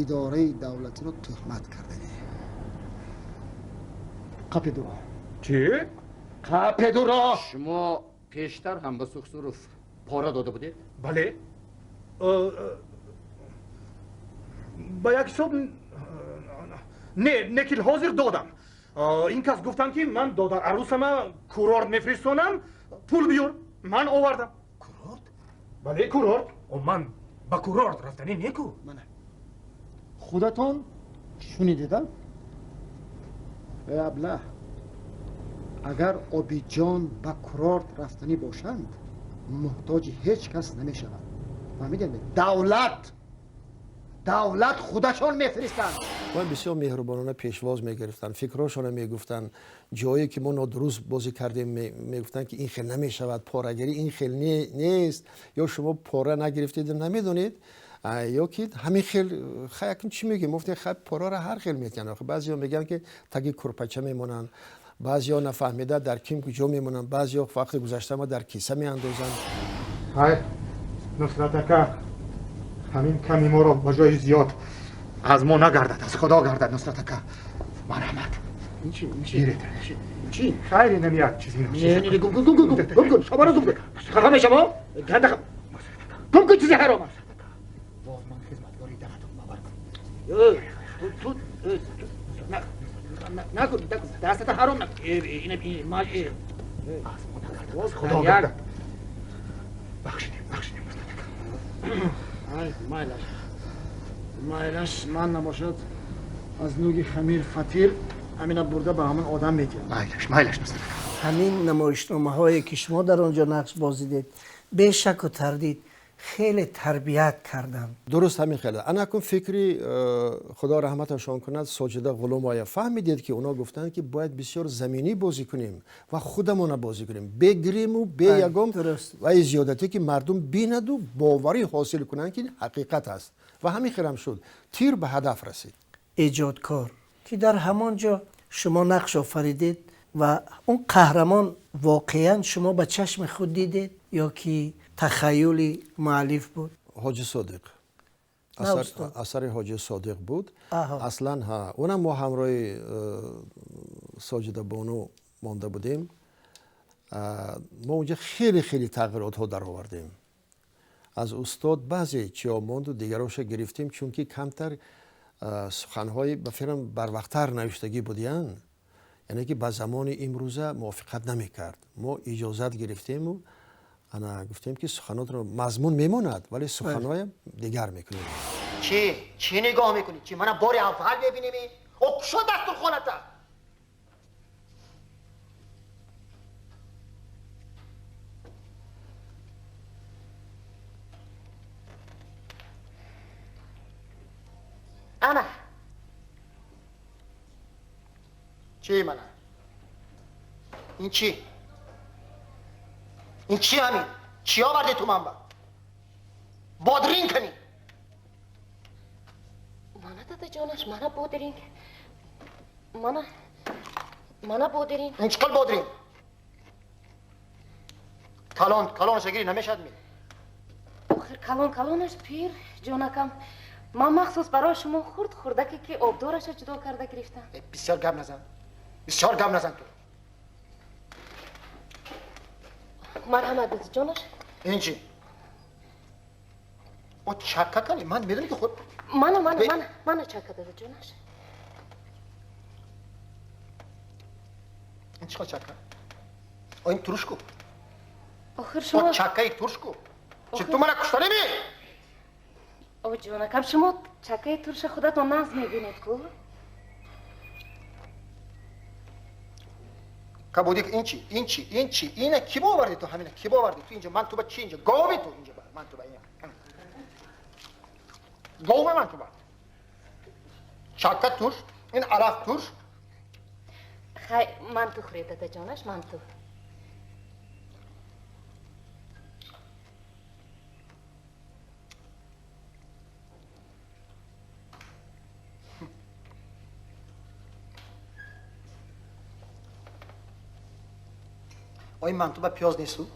идораи давлатиро тӯҳмат кардане. Қапедуро. Чӣ? Қапедуро. Шумо пештар ҳам ба Сухсуров пора дода будед? Бале, ба як ҳисоб не, лекин ҳозир додам. Ин кас гуфтанд, ки ман додар арӯсама курорт мефиристонам, пул биёр, ман овардам. Курорт? Бале, курорт. Ман ба курорт рафтанӣ неку. Мана, худатон шунидеда. Э, аблаҳ, агар Обиҷон ба курорт рафтанӣ бошанд, муҳтоҷи ҳеҷ кас намешавад, фаҳмидем? Давлат, давлат худашон мефиристанд. Ва бисёр меҳрубонона пешвоз мегирифтанд, фикрҳошонро мегуфтанд, ҷое ки мо нодуруст бозӣ кардем, мегуфтанд, ки ин хел намешавад, порагирӣ ин хел нест, ё шумо пора нагирифтеду намедонед, ё ки ҳамин хел. Хай, акн чӣ мегӯем? Гуфтем, хай, пораро ҳар хел метиҳанд. Баъзеҳо мегӯянд, ки таги курпача мемонанд, баъзеҳо нафаҳмида дар ким куҷо мемонанд, баъзеҳо вақти гузаштама дар киса меандозанд. Ҳай, Нусрат ака, ҳамин ками моро ба ҷои зиёд аз мо нагардад, аз Худо гардад. Нусрат ака, марҳамат. Гиред. Чӣ? Хайри, намияд чизи. Не, не, гум гум, гум гум, гум гум, шобаро, гум гум, хафа мешаво, ганда гум кун, чизи ҳаром аст. Боз ман хизматгори давлатам, бовар кун. Ту накун, накун, дастата ҳаром накун. Ина ма аз мо нагардад, аз Худо гардад. Бахшидем, бахшидем, Нусрат ака. Ай, майлаш, майлаш, ман набошад, аз нуги хамир фатир ҳамина бурда ба ҳамон одам медиҳам. Майлаш, майлаш, Нусрат ака. Ҳамин намоишномаҳое ки шумо дар он ҷо нақш бозидед, бешаку тардид хеле тарбият карданд. Дуруст, ҳамин хеле. Ана акун фикри Худо раҳматашон кунад, Соҷида Ғуломоя, фаҳмидед, ки онҳо гуфтанд, ки бояд бисёр заминӣ бозӣ кунем ва худамона бозӣ кунем, бегриму бе ягон ваи зиёдатӣ, ки мардум бинаду боварӣ ҳосил кунанд, ки ҳақиқат аст. Ва ҳамин хелам шуд, тир ба ҳадаф расид. Эҷодкор ки дар ҳамон ҷо шумо нақш офаридед. Ва он қаҳрамон воқеан шумо ба чашми худ дидед ё ки тахайюли муаллиф буд? Ҳоҷи Содиқ. Асари Ҳоҷи Содиқ буд. Аслан ҳа, онам мо ҳамроҳи Соҷида Бону монда будем. Мо онҷа хеле хеле тағйиротҳо даровардем. Аз устод баъзе чиҳо монду дигароша гирифтем, чунки камтар суханҳои ба фикрам барвақттар навиштагӣ будиянд, яъне ки ба замони имрӯза мувофиқат намекард. Мо иҷозат гирифтему ана гуфтем ки суханотро мазмун мемонад, вале суханҳоям дигар мекунем. Чӣ? Чӣ нигоҳ мекунӣ? Чӣ мана бори аввал мебинем? О, кушо дастурхоната? Ана. Чӣ мана? Ин чӣ? Ин чӣ ҳамин? Чӣ оварде ту манба? Бодринг кани? Мана дадаҷонаш, мана бодринг. Мана мана бодринг. Ин чӣ қил бодринг? Калон, калонаш гири намешад ми? Охир калон калонаш пир, ҷонакам. Ман махсус барои шумо хурд хурдаке ки обдораша ҷудо карда гирифтам. Бисёр гап назан. Бисёр гап назан ту. Марҳамат дадаҷонаш. Ин чӣ? О чакка кани? Ман медонӣ ки худ мана мана мана мана чакка дадаҷонаш. Ин чӣ чакка? О ин турш ку. Охир шумо О чаккаи турш ку. Чӣ ту мана куштанӣ? О ҷонакам, шумо чаккаи турша худатон нағз мебинед ку? Кабудик ин чӣ? Ин чӣ? Ин чӣ? Ина ки боварди ту ҳамина? Ки боварди ту инҷа? Ман ту ба чӣ инҷа? Гови ту инҷа ба. Ман ту ба ин. Гови ман ту ба. Чакка турш, ин алаф турш. Хай, ман ту хӯред дадаҷонаш, ман ту. Ои манту ба пиёз несту?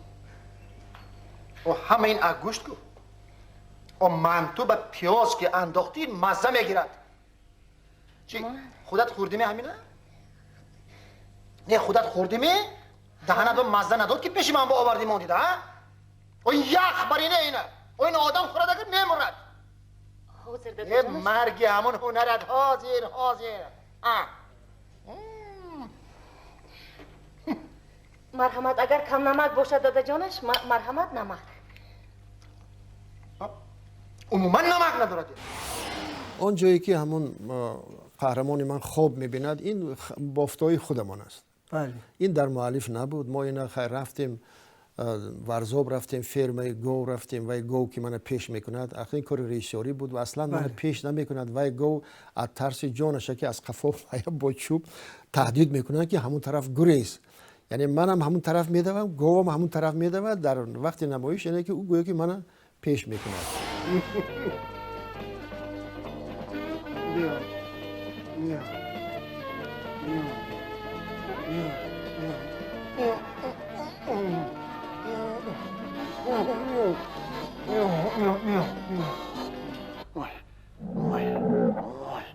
О ҳама ин ак гӯшт ку? О манту ба пиёз ки андохтӣ мазза мегирад. Чӣ худат хӯрдиме ҳамина? Не худат хӯрдиме? Даҳанат ба мазза надод ки пеши ман ба овардӣ мондида, а? О ях бар ина ина. О ин одам хӯрад агар мемурад. Ҳозир Э марги ҳамон ҳунарат ҳозир ҳозир. А Марҳамат, агар кам намак бошад дадаҷонаш, марҳамат намак. Умуман намак надорад. Он ҷое ки ҳамон қаҳрамони ман хоб мебинад, ин бофтаҳои худамон аст. Ин дар муаллиф набуд. Мо ина хайр рафтем, Варзоб рафтем, фермаи гов рафтем, вай гов ки мана пеш мекунад, ахир ин кори режиссёрӣ буд ва аслан мана пеш намекунад. Вай гов аз тарси ҷонаша ки аз қафо бо чӯб таҳдид мекунад ки ҳамон тараф гурез. Яъне манам ҳамон тараф медавам, говам ҳамон тараф медавад. Дар вақти намоиш яъне ки ӯ гӯё ки мана пеш мекунад. Биё, биё, биё, биё, биё. Ой, ой, ой, ой.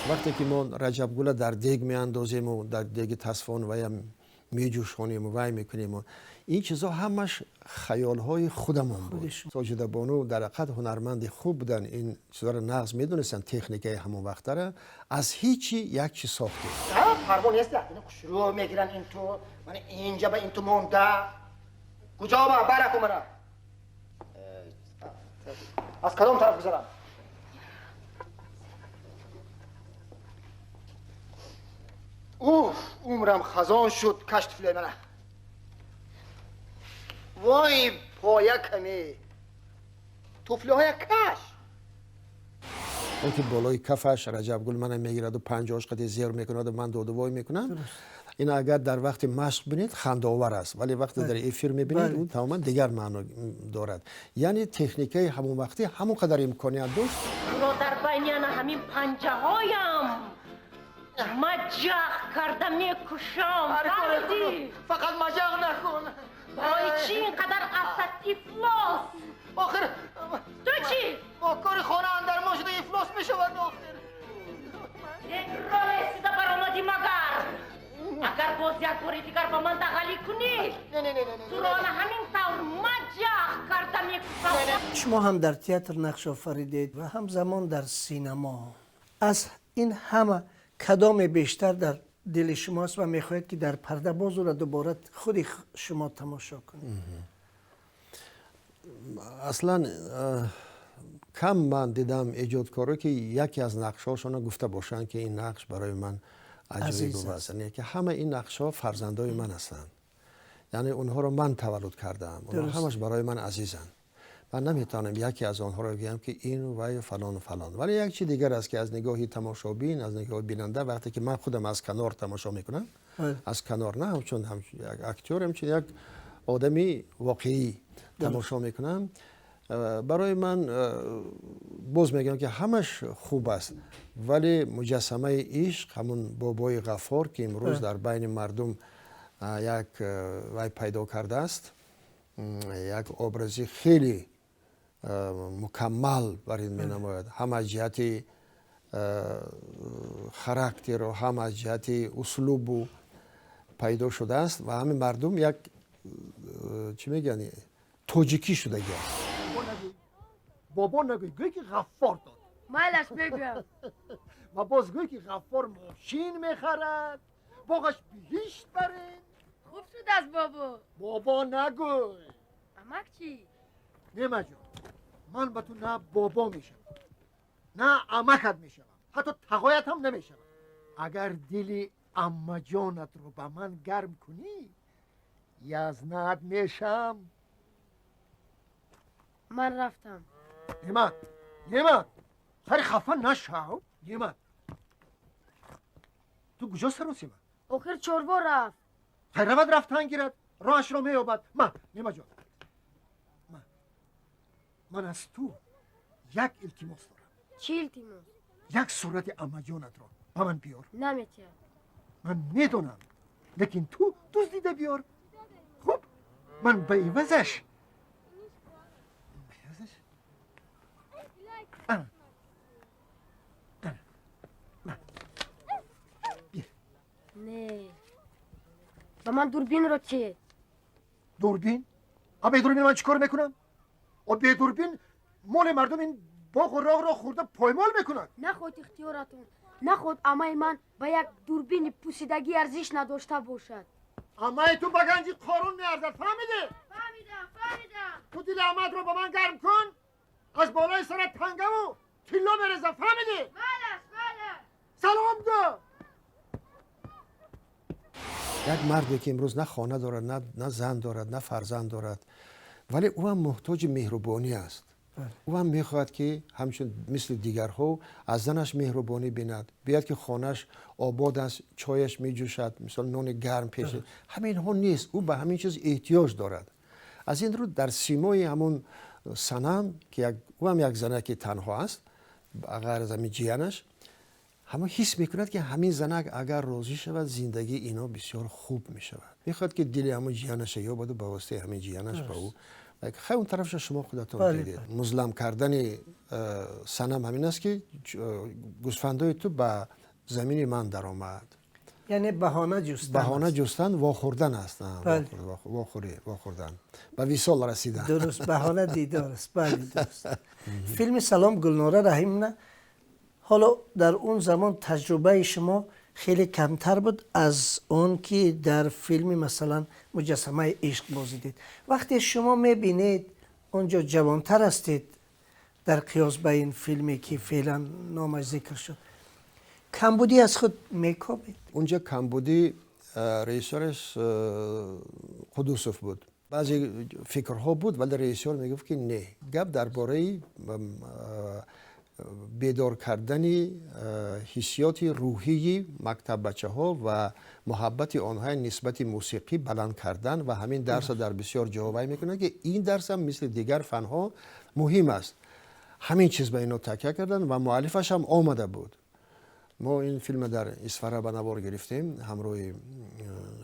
Вақте ки мо Раҷабгула дар дег меандозему, дар деги тасфон ваям меҷӯшонему вай мекунему, ин чизо ҳамаш хаёлҳои худамон буд. Соҷида Бону дар ҳақиқат ҳунарманди хуб буданд, ин чизоро нағз медонистанд, техникаи ҳамон вақтара. Аз ҳичи як чиз сохтем. Парво нест, шурӯъ мегиранд ин ту, ман инҷа ба ин ту монда. Куҷо ба бараку мана? Аз кадом тараф гузарам? Уф, умрам хазон шуд, каш тифлои мана. Вой, поя каме. Туфлиҳоя каш. Он ки болои кафаш Раҷабгул мана мегираду панҷош қади зер мекунаду ман додувой мекунам. Ин агар дар вақти машқ бинед, хандаовар аст, вале вақте дар эфир мебинед, ӯ тамоман дигар маъно дорад. Яъне техникаи ҳамон вақтӣ ҳамон қадар имконият дошт. Туро дар байни ана ҳамин панҷаҳоям маҷақ карда мекушам. Фаҳмидӣ? Фақат маҷақ накун. Барои чӣ ин қадар афтад ифлос? Охир ту чӣ? Бо кори хона андармон шуда ифлос мешавад охир. Роҳ сида баромадӣ магар? Агар боз як бори дигар ба ман дағалӣ кунӣ, туро ана ҳамин тавр маҷақ карда мекушам. Шумо ҳам дар театр нақш офаридед ва ҳамзамон дар синамо. Аз ин ҳама кадоме бештар дар дили шумост ва мехоҳед ки дар парда боз ӯро дубора худи шумо тамошо кунед? Аслан кам ман дидам эҷодкоро ки яке аз нақшҳошонро гуфта бошанд ки ин нақш барои ман аҷоиб аст. Яъне ки ҳама ин нақшҳо фарзандои ман ҳастанд, яъне онҳоро ман таваллуд кардаам, онҳо ҳамаш барои ман азизанд. Ман наметавонам яке аз онҳоро гӯям ки ин вай фалону фалон. Вале як чи дигар аст ки аз нигоҳи тамошобин, аз нигоҳи бинанда, вақте ки ман худам аз канор тамошо мекунам, аз канор на ҳамчун як актёр, ҳамчун як одами воқеӣ тамошо мекунам, барои ман боз мегӯям ки ҳамаш хуб аст, вале муҷассамаи ишқ, ҳамун бобои Ғаффор ки имрӯз дар байни мардум як вай пайдо кардааст, як образи хеле мукаммал бар ин менамояд, ҳам аз ҷиҳати характеру, ҳам аз ҷиҳати услубу пайдо шудааст ва ҳамин мардум як чӣ мегӯянд, тоҷикӣ шудагӣ аст. Бобо нагӯй, гӯй ки Ғаффор дод. Майлаш мегӯям. Ва боз гӯй ки Ғаффор мошин мехарад, боғаш биҳишт барин. Хуб шудааст бобо. Бобо нагӯй. Амак чӣ? Немаҷон, ман ба ту на бобо мешавам, на амакат мешавам, ҳатто тағоят ҳам намешавам. Агар дили аммаҷонатро ба ман гарм кунӣ, язнат мешам. Ман рафтам. Немат, Немат, хари хафа нашав. Немат, ту куҷо саросима? Охир чорво рафт. Хай равад, рафтан гирад, роҳашро меёбад. Ма, Немаҷон, ман аз ту як илтимос дорам. Чӣ илтимос? Як сурати аммаҷонатро ба ман биёр. Наметиҳам. Ман медонам, лекин ту дуздида биёр. Хуб, ман ба ивазаш Не, ба ман дурбинро чӣ? Дурбин? А бе дурбин ман чӣ кор мекунам? А бе дурбин моли мардум ин боғу роғро хӯрда поймол мекунад. Нахоҳед ихтиёратон, нахоҳед амаи ман ба як дурбини пусидагӣ арзиш надошта бошад. Амаи ту ба ганҷи Қорун меарзад, фаҳмидӣ? Фаҳмидам, фаҳмидам. Ту дили амаатро ба ман гарм кун, аз болои сарат тангаву тилло мерезам, фаҳмидӣ? Майлаш, майлаш. Салом гӯ. Як марде ки имрӯз на хона дорад, на зан дорад, на фарзанд дорад, вале ӯ ҳам муҳтоҷи меҳрубонӣ аст. Ӯ ҳам мехоҳад ки ҳамчун мисли дигарҳо аз занаш меҳрубонӣ бинад, биёяд ки хонааш обод аст, чояш меҷӯшад, мисол нони гарм пеш. Ҳаминҳо нест, ӯ ба ҳамин чиз эҳтиёҷ дорад. Аз ин рӯ дар симои ҳамун Санам ки ӯ ҳам як занаки танҳо аст, ғайр аз ҳамин ҷиянаш, ҳама ҳис мекунад ки ҳамин занак агар розӣ шавад, зиндагии ино бисёр хуб мешавад. Мехоҳад ки дили ҳамун ҷиянаша ёбаду ба воситаи ҳамин ҷиянаш ба ӯ. Хай он тарафша шумо худатон дидед. Музлам кардани Санам ҳамин аст ки гӯсфандои ту ба замини ман даромад. Яъне баҳона ҷустан. Баҳона ҷустан вохӯрдан аст. Вохӯрдан. Ба висол расидан. Дуруст, баҳона дидор аст. Бале, дуруст. Филми Салом Гулнора Раҳимовна, ҳоло дар он замон таҷрибаи шумо хеле камтар буд аз он ки дар филми масалан муҷассамаи ишқ бозидед. Вақте шумо мебинед онҷо ҷавонтар ҳастед Дар қиёс ба ин филме ки феълан номаш зикр шуд, камбудӣ аз худ мекобед? Унҷа камбудӣ режиссёраш Қудусов буд. Баъзе фикрҳо буд, вале режиссёр мегуфт, ки не, гап дар бораи бедор кардани ҳиссиёти рӯҳии мактаббачаҳо ва муҳаббати онҳо нисбати мусиқӣ баланд кардан, ва ҳамин дарсро дар бисёр ҷоҳо вай мекунанд, ки ин дарсам мисли дигар фанҳо муҳим аст. Ҳамин чиз ба ино такя карданд ва муаллифаш ҳам омада буд. Мо ин филмро дар Исфара ба навор гирифтем ҳамроҳи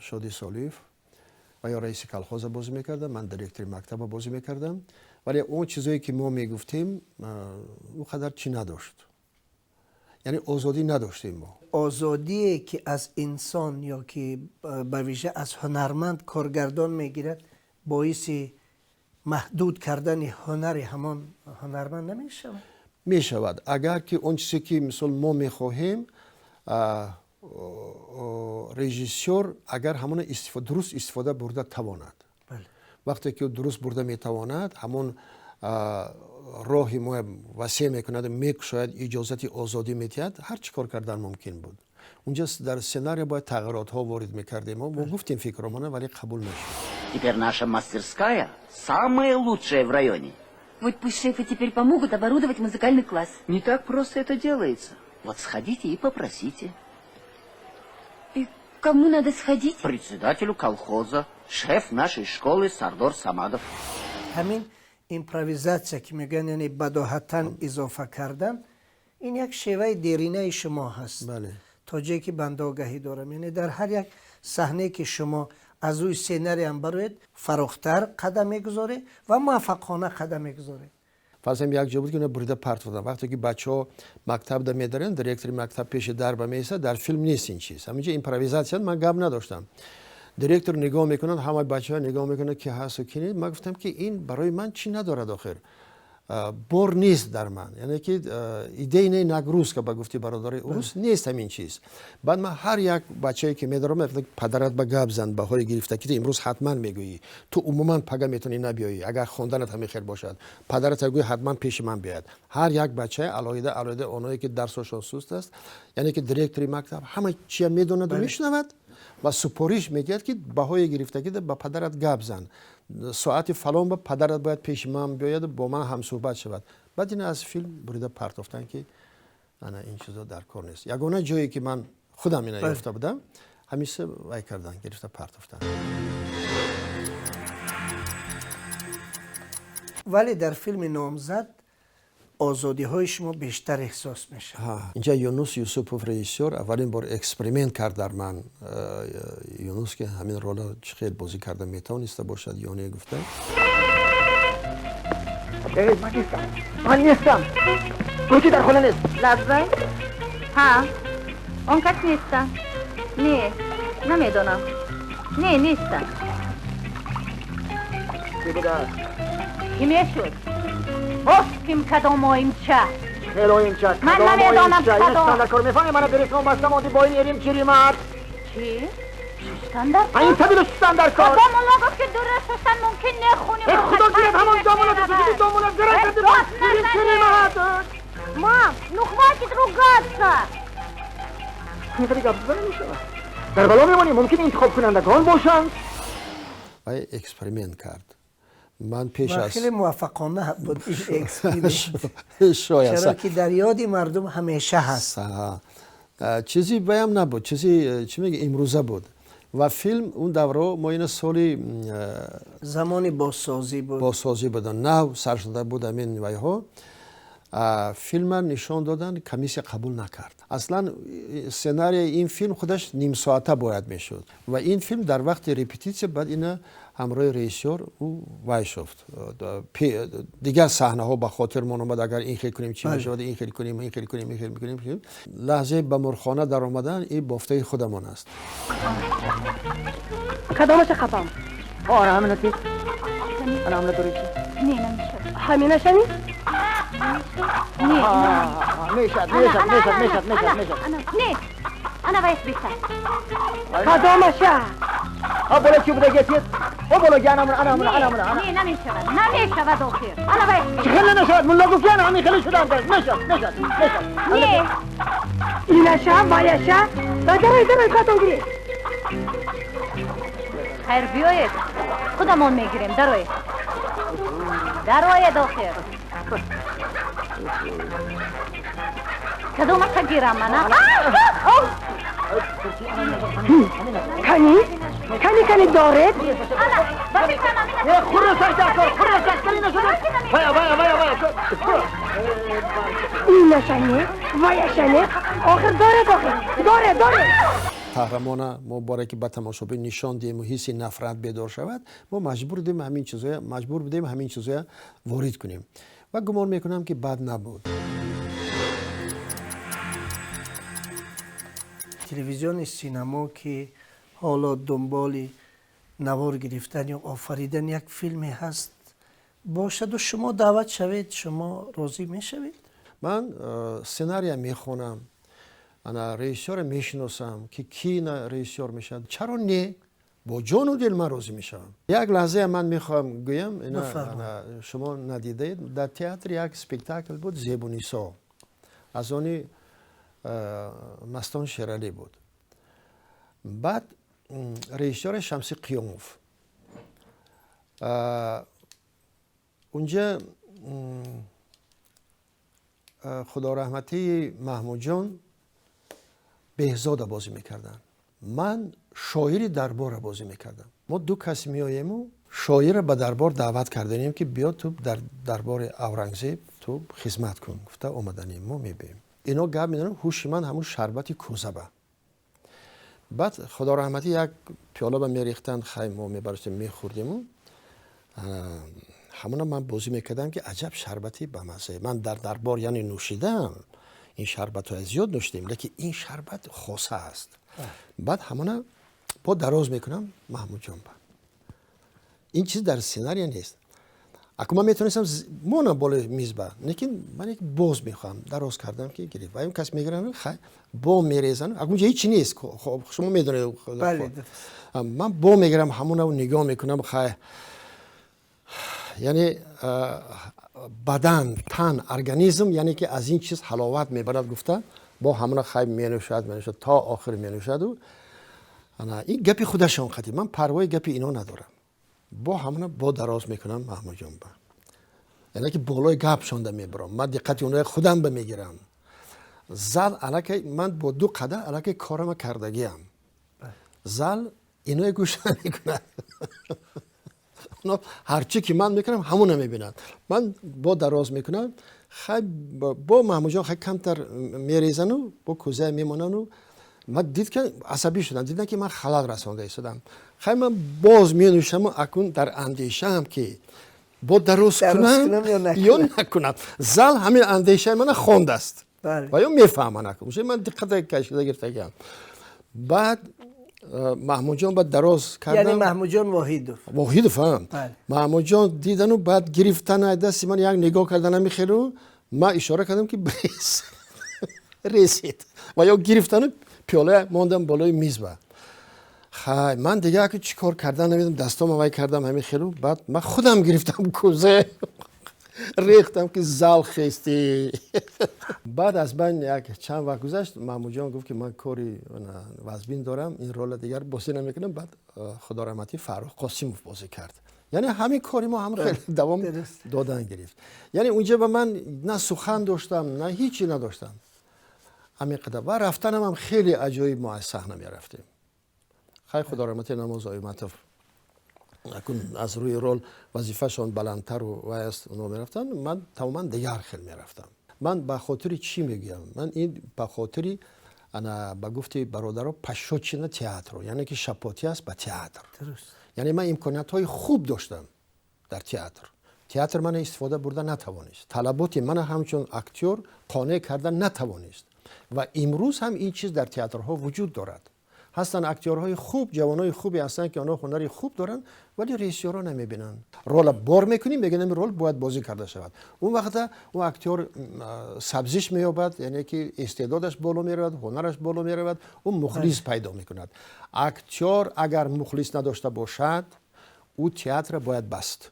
Шоди Солиев ва ё раиси колхоза бозӣ мекардам, ман директори мактаба бозӣ мекардам. Вале он чизое ки мо мегуфтем, он қадар чӣ надошт, яъне озодӣ надоштем мо. Озодие ки аз инсон ё ки ба вижа аз ҳунарманд коргардон мегирад, боиси маҳдуд кардани ҳунари ҳамон ҳунарманд намешавад? Мешавад, агар ки он чизе ки мисол мо мехоҳем, режиссёр агар ҳамона дуруст истифода бурда тавонад. Вақте ки дуруст бурда метавонад, ҳамон роҳи мо васеъ мекунад, мекушояд, иҷозати озодӣ медиҳад, ҳар чӣ кор кардан мумкин буд. Унҷа дар сценария бояд тағйиротҳо ворид мекардем. Мо гуфтем фикромона, вале қабул нашуд. Теперь наша мастерская самая лучшая в районе. Вот пусть шефы теперь помогут оборудовать музыкальный класс. Не так просто это делается. Вот сходите и попросите. И кому надо сходить? Председателю колхоза, шеф нашей школы Сардор Самадов. Ҳамин импровизатсия ки мегӯянд, яъне бадоҳатан изофа кардан, ин як шеваи деринаи шумо ҳаст. То ҷое ки банда огаҳӣ дорам, яъне дар ҳар як саҳнае ки шумо аз рӯи сценариям бароед, фарохтар қадам мегузоред ва муваффақона қадам мегузоред. Фарзам як ҷо буд, ки она бурида партофтанд. Вақте ки бачаҳо мактабда медаранд, директори мактаб пеши дарба меистад, дар филм нест ин чиз. Ҳаминҷо импровизатсия, ман гап надоштам. Директор нигоҳ мекунад, ҳамаи бачаҳо нигоҳ мекунанд, ки ҳасту ки нест. Ман гуфтам, ки ин барои ман чӣ надорад охир. Бор нест дар ман, яъне ки идейная нагрузка, ба гуфти бародари урус, нест ҳамин чиз. Баъд ман ҳар як бачае ки медорам, мегуфтам, падарат ба гап зан, баҳои гирифтакӣ ту имрӯз ҳатман мегӯӣ, ту умуман пага метавонӣ набиёӣ, агар хонданат ҳамин хел бошад, падарат гӯй ҳатман пеши ман биёяд. Ҳар як бачае алоҳида алоҳида, оное ки дарсошон суст аст, яъне ки директори мактаб ҳама чия медонаду мешунавад ва супориш медиҳад, ки баҳои гирифтагида ба падарат гап зан, соати фалон ба падарат бояд пеши ман биёяду бо ман ҳамсӯҳбат шавад. Баъд ина аз филм бурида партофтанд, ки ана ин чизо дар кор нест. Ягона ҷое ки ман худам ина ёфта будам, ҳамиша вай кардан, гирифта партофтанд. Вале дар филми Номзад озодиҳои шумо бештар эҳсос мешавад. Инҷа Юнус Юсупов режиссёр аввалин бор эксперимент кард дар ман. Юнус ки ҳамин рола чӣ хел бозӣ карда метавониста бошад ё не, гуфта. Ман нестам, ман нестам, ту дар хона нест. Лаббай, ҳа, он кас нестам. Не, намедонам, не, нестам. Ки будааст? Кӣ мешуд? Боз ким, кадом оимча? Хел оимча? Ман намедонам кадом. Дар кор мефаҳмӣ, мана бересмон баста монди бо ин эрим чиримат. Чӣ? Шуштан дар кор? Ин табило шуштан дар кор. Кадом мулло гуфт, ки дуруст шуштан мумкин не, хуни Худо гирад ҳамон домона, домона гирад эрим чиримат. Мам, ну хватит ругаться. Ин гап зада намешавад. Дар бало мемонем, мумкин интихобкунандагон бошанд. Вай эксперимент кард. Ман пеш аз хеле муваффақона буд ин эксперимент. Шояд. Чаро ки дар ёди мардум ҳамеша ҳаст. Чизи баям набуд, чизи чӣ меги, имрӯза буд. Ва филм он давро мо ина соли замони бозсозӣ буд. Бозсозӣ буд, нав сар шуда буд ҳамин вайҳо. Филма нишон доданд, комиссия қабул накард. Аслан сценарияи ин филм худаш нимсоата бояд мешуд. Ва ин филм дар вақти репетитсия баъд ина ҳамроҳи режиссёр ӯ вай шуфт. Дигар саҳнаҳо ба хотирмон омад, агар ин хел кунем чӣ мешавад, ин хел кунем, ин хел кунем, ин хел мекунем. Лаҳзаи ба мурхона даромадан ин бофтаи худамон аст. Кадомаша қапам? Ора ҳамина ти. Ана ҳамина дорӣ. Не, намешавад. Ҳаминашами? Не, мешад, мешад, мешад, мешад, мешад, мешад. Не, ана вайс беҳтар. Кадомаша? А бола чӣ буда гетед? О боло ки ана ана ана ана ана. Не, намешавад, намешавад охир. Ана вай. Чӣ хеле нашавад? Мулло гуфт ки ана ҳамин хеле шудам. Мешавад, мешавад, мешавад. Не. Инаша, ваяша. Дарой, дарой, катон гиред. Хайр, биёед. Худамон мегирем, дароед. Дароед охир. Кадомаша гирам мана? Кани? Кани, кани доред? Ана, ба фикрам ҳамин. Хурра сар кор, хурра сар кори нашуда. Вая, вая, вая, вая. Инаша не, ваяша не. Охир доред, охир. Доред, доред. Қаҳрамона мо боре ки ба тамошобин нишон диҳему ҳисси нафрат бедор шавад, мо маҷбур будем ҳамин чизоя, маҷбур будем ҳамин чизоя ворид кунем ва гумон мекунам, ки бад набуд. Телевизиони синамо ки ҳоло дунболи навор гирифтан ё офаридани як филме ҳаст бошаду шумо даъват шавед, шумо розӣ мешавед? Ман сценария мехонам, ана режиссёра мешиносам, ки ки на режиссёр мешавад. Чаро не? Бо ҷону дил ман розӣ мешавам. Як лаҳзае ман мехоҳам гӯям, шумо надидаед, дар театр як спектакл буд, Зебунисо, аз они Мастон Шералӣ буд. Баъд режиссёре Шамси Қиёмов. Унҷа худораҳматии Маҳмудҷон Беҳзода бозӣ мекарданд, ман шоири дарборро бозӣ мекардам. Мо ду кас меоему шоирро ба дарбор даъват карданем, ки биё, ту дар дарбори Аврангзеб ту хизмат кун гуфта омаданем. Мо мебием, ино гап медонам, ҳуши ман ҳамун шарбати кӯзаба. Баъд худораҳматӣ як пиёлаба мерехтанд, хай мо мебаростем, мехӯрдему ҳамона ман бозӣ мекардам, ки аҷаб шарбати бамаззае, ман дар дарбор яъне нӯшидам, ин шарбатҳоя зиёд нӯшидем, лекин ин шарбат хоса аст. Баъд ҳамона бо дароз мекунам Маҳмудҷон ба. Ин чиз дар сценария нест. Аку ман метавонистам монам болои мизба, лекин ман як боз мехоҳам, дароз кардам, ки гирифт ва ин кас мегирам, хай бо мерезан. Аку унҷа ҳечи нест, шумо медонед. Ман бо мегирам ҳамонаву нигоҳ мекунам, хай яъне бадан, тан, организм, яъне ки аз ин чиз ҳаловат мебарад гуфта, бо ҳамона хай менӯшад, менӯшад, то охир менӯшаду ана ин гапи худашон қатӣ, ман парвои гапи ино надорам. Бо ҳамона бо дароз мекунам Маҳмудҷон ба, яъне ки болои гапшонда мебарам, ман диққати онои худам ба мегирам. Зал аллакай ман бо ду қадар аллакай корама кардагиам, зал иное гӯш намекунад, ҳарчи ки ман мекунам ҳамона мебинад. Ман бо дароз мекунам, хай бо Маҳмудҷон хай камтар мерезану бо кӯзая мемонану ман дид ки асабӣ шудам, дидам ки ман халал расонда истодам. Хай ман боз менӯшаму акун дар андешаам, ки бо дароз кунам ё накунам. Зал ҳамин андешаи мана хондааст ва ё мефаҳманд, акун ман диққата кашида гирифтагиам. Баъд Маҳмудҷон баъд дароз кардам. Яъне Маҳмудҷон Воҳидов? Воҳидов, Маҳмудҷон дидану баъд гирифтан аз дасти ман, як нигоҳ кардан ҳамин, ман ишора кардам, ки брез, ресид, ва ё гирифтану пиёла мондам болои мизба. Хай ман дига аку чӣ кор кардан намедонам, дастом вай кардам ҳамин хелу. Баъд ман худам гирифтам кӯзе рехтам, ки зал хестӣ. Баъд аз ман як чанд вақт гузашт, Маҳмудҷон гуфт, ки ман кори вазбин дорам, ин рола дигар бозӣ намекунам. Баъд худораҳматӣ Фаррух Қосимов бозӣ кард. Яъне ҳамин кори мо ҳам хеле давом додан гирифт. Яъне унҷа ба ман на сухан доштам, на ҳичи надоштам, ҳамин қадар. Ва рафтанам ҳам хеле аҷоиб, мо аз саҳна мерафтем. Хай худораҳмати Намоз Оиматов акун аз рӯи рол вазифашон баландтару вай аст, оно мерафтанд, ман тамоман дигар хел мерафтам. Ман ба хотири чӣ мегӯям? Ман ин ба хотири ана ба гуфти бародаро пощёчина театру, яъне ки шапотӣ аст ба театр. Яъне ман имкониятҳои хуб доштам дар театр, театр мана истифода бурда натавонист, талаботи мана ҳамчун актёр қонеъ карда натавонист. Ва имрӯз ҳам ин чиз дар театрҳо вуҷуд дорад. Ҳастанд актёрҳои хуб, ҷавонои хубе ҳастанд, ки онҳо ҳунари хуб доранд, вале режиссёрҳо намебинанд. Рола бор мекунем, мегӯянд ин рол бояд бозӣ карда шавад. Он вақта ӯ актёр сабзиш меёбад, яъне ки истеъдодаш боло меравад, ҳунараш боло меравад, ӯ мухлис пайдо мекунад. Актёр агар мухлис надошта бошад, Ӯ театра бояд баст.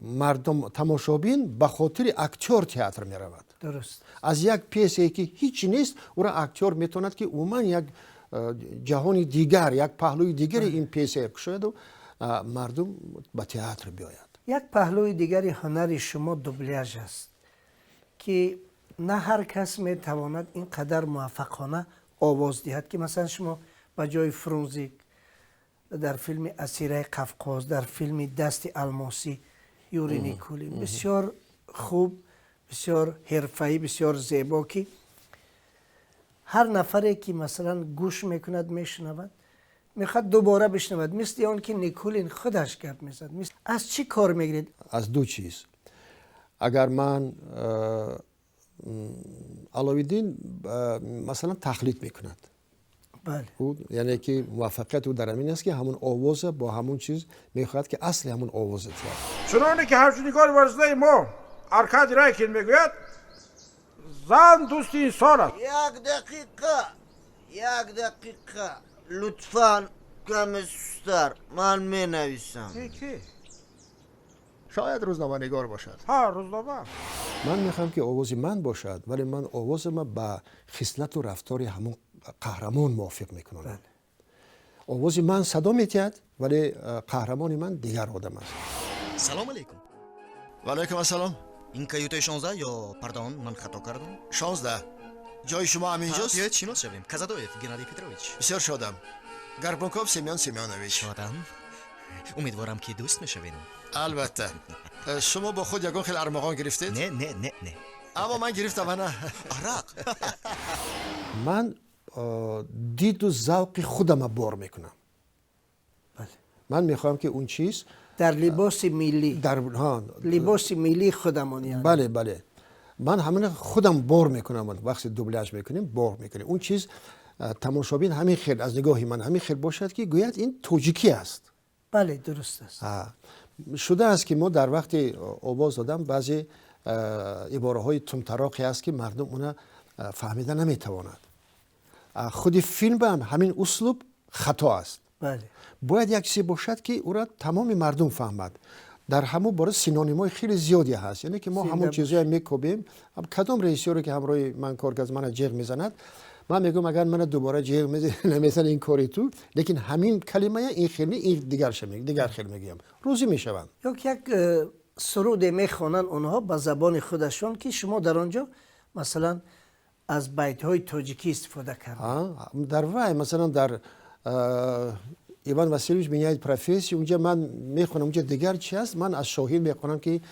Мардум, тамошобин ба хотири актёр театр меравад. Аз як пьесае ки ҳеҷ нест, ӯра актёр метавонад ки умуман як ҷаҳони дигар, як паҳлӯи дигари ин пьесае кушояду мардум ба театр биёяд. Як паҳлӯи дигари ҳунари шумо дубляж аст, ки на ҳар кас метавонад ин қадар муваффақона овоз диҳад, ки масалан шумо ба ҷои Фрунзик дар филми Асираи Қавқоз, дар филми Дасти алмосӣ Юрий Никулин бисёр хуб, бисёр ҳирфаӣ, бисёр зебо, ки ҳар нафаре ки масалан гӯш мекунад, мешунавад, мехоҳад дубора бишнавад, мисли он ки Никулин худаш гап мезад. Аз чӣ кор мегиред? Аз ду чиз. Агар ман Аловиддин масалан тахлит мекунад, яъне ки муваффақияти ӯ дар ҳамин аст, ки ҳамун овоза бо ҳамун чиз мехоҳад, ки асли ҳамун овоза тиҳад. Чуноне ки ҳаҷвнигори варзидаи мо Аркадий Райкин мегӯяд, зан дӯсти инсон аст. Як дақиқа, як дақиқа, лутфан каме сустар, ман менависам. Шояд рӯзноманигор бошад. Ҳа, рӯзнома. Ман мехоҳам, ки овози ман бошад, вале ман овозама ба хислату рафтори ҳамун қаҳрамон мувофиқ мекунонам. Овози ман садо метиҳад, вале қаҳрамони ман дигар одам аст. Салом алейкум. Ва алайкум ассалом. Ин каютаи 16 ё, пардон, ман хато кардам? 16. Ҷои шумо ҳаминҷост? Биёед шинос шавем. Казадоев Геннадий Петрович. Бисёр шодам. Горбунков Семён Семёнович. Шодам. Умедворам, ки дӯст мешавем. Албатта. Шумо бо худ ягон хел армуғон гирифтед? Не, не, не, не. Аммо ман гирифтам, ана. Арақ. Ман диду завқи худама бор мекунам. Ман мехоҳам, ки он чиз дар либоси миллӣ, либоси миллии худамон. Бале, бале, ман ҳамина худам бор мекунам. Вақте дубляж мекунем, бор мекунем, он чиз тамошобин ҳамин хел аз нигоҳи ман ҳамин хел бошад, ки гӯяд ин тоҷикӣ аст. Бале, дуруст аст. Шудааст, ки мо дар вақти овоз додам баъзе ибораҳои тумтароқе аст, ки мардум уна фаҳмида наметавонад. Худи филм ҳам ҳамин услуб хато аст. Бояд як чизе бошад, ки ӯра тамоми мардум фаҳмад. Дар ҳамун бора синонимҳои хеле зиёде ҳаст, яъне ки мо ҳамун чизҳое мекобем. Кадом режиссёре ки ҳамроҳи ман кор кард, мана ҷеғ мезанад, ман мегӯям, агар мана дубора ҷеғ намезан, ин кори ту, лекин ҳамин калимая ин хел, ин дигар хел мегӯям, розӣ мешаванд. Ё ки як суруде мехонанд онҳо ба забони худашон, ки шумо дар он ҷо масалан аз байтҳои тоҷикӣ истифода кардед. Дар вай масалан дар Иван Васильевич меняет профессию, унҷа ман мехонам, унҷа дигар чи аст, ман аз Шоҳин мехонам, ки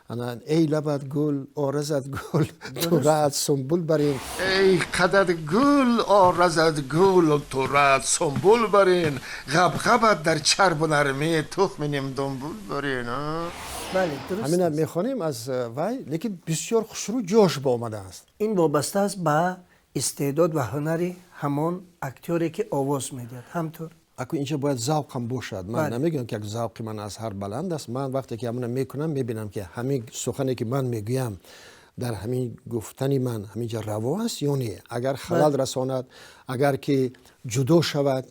эй лабат гул, оразат гул, турат сумбул барин. Эй қадат гул, оразат гул, турат сумбул барин, ғабғабат дар чарбу нармӣ, тухми нимдумбул барин. Ҳамина мехонем аз вай, лекин бисёр хушрӯ ҷош ба омадааст. Ин вобаста аст ба истеъдод ва ҳунари ҳамон актёре, ки овоз медиҳад, ҳамтур. Аку инҷа бояд завқам бошад. Ман намегӯям, ки як завқи ман аз ҳар баланд аст. Ман вақте ки ҳамона мекунам, мебинам, ки ҳамин сухане, ки ман мегӯям, дар ҳамин гуфтани ман ҳаминҷа раво аст ё не. Агар халал расонад, агар ки ҷудо шавад,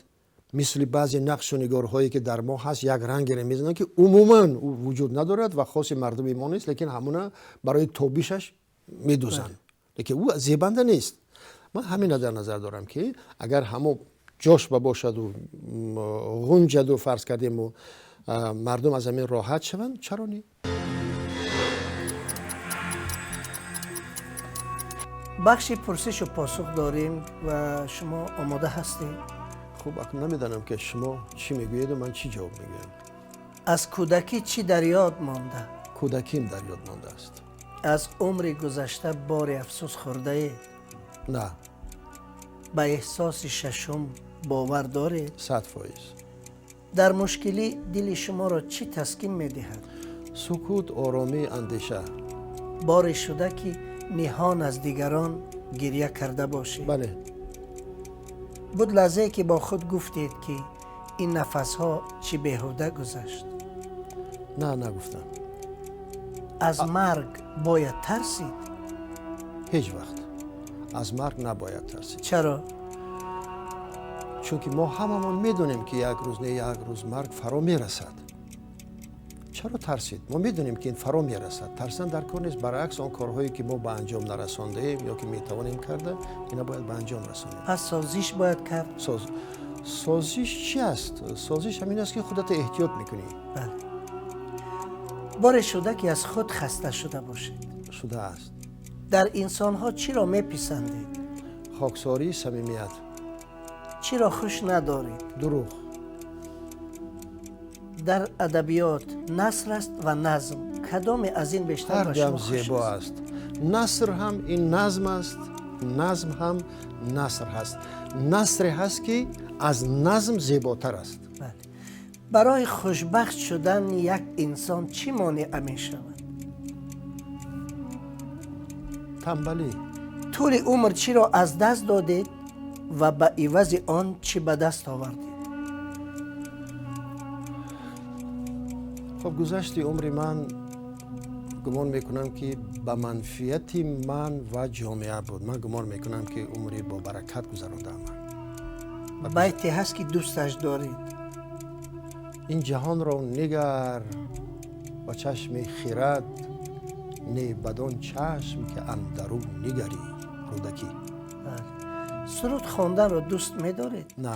мисли баъзе нақшу нигорҳое, ки дар мо ҳаст, як рангеро мезананд, ки умуман вуҷуд надорад ва хоси мардуми мо нест, лекин ҳамона барои тобишаш медӯзанд, лекин ӯ зебанда нест. Ман ҳамина дар назар дорам, ки агар ҳамо ҷош ба бошаду ғунҷаду фарз кардему мардум аз ҳамин роҳат шаванд, чаро не? Бахши пурсишу посух дорем ва шумо омода ҳастед? Хуб, акнун намедонам, ки шумо чӣ мегӯеду ман чӣ ҷавоб мегӯям. Аз кӯдакӣ чӣ дар ёд монда? Кӯдаким дар ёд мондааст. Аз умри гузашта бори афсӯс хӯрдаед? На. Ба эҳсоси шашум бовар доред? 100%. Дар мушкилӣ дили шуморо чӣ таскин медиҳад? Сукут, оромӣ, андеша. Боре шуда, ки ниҳон аз дигарон гирья карда бошед? Бале. Буд лаҳзае, ки бо худ гуфтед, ки ин нафасҳо чӣ беҳуда гузашт? На, нагуфтам. Аз марг бояд тарсид? Ҳеҷ вақт аз марг набояд тарсид. Чаро? Чунки мо ҳамамон медонем, ки як рӯз не як рӯз марг фаро мерасад. Чаро тарсид? Мо медонем, ки ин фаро мерасад. Тарсан дар кор нест. Баръакс, он корҳое, ки мо ба анҷом нарасондаем ё ки метавонем карда, ина бояд ба анҷом расонем. Пас созиш бояд кард? Созиш чи аст? Созиш ҳамин аст, ки худатро эҳтиёт мекунӣ. Бале. Боре шуда, ки аз худ хаста шуда бошед? Шудааст. Дар инсонҳо чиро меписандед? Хоксорӣ, самимият. Чиро хуш надоред? Дурӯғ. Дар адабиёт наср аст ва назм, кадоме аз ин бештар ба ҳар шумо хуш зебо аст. Наср ҳам ин назм аст, назм ҳам наср ҳаст. Насре ҳаст, ки аз назм зеботар аст. Барои хушбахт шудан як инсон чӣ монеа мешавад? Тамбалӣ. Тӯли умр чиро аз даст додед ва ба ивази он чӣ ба даст овардед? Хуб, гузашти умри ман, гумон мекунам, ки ба манфиати ман ва ҷомеа буд. Ман гумон мекунам, ки умри бобаракат гузарондаам. Байте ҳаст, ки дӯсташ доред? Ин ҷаҳонро нигар ба чашми хирад, не бадон чашм, ки андару нигарӣ. Рӯдакӣ. Суруд хонданро дӯст медоред? На.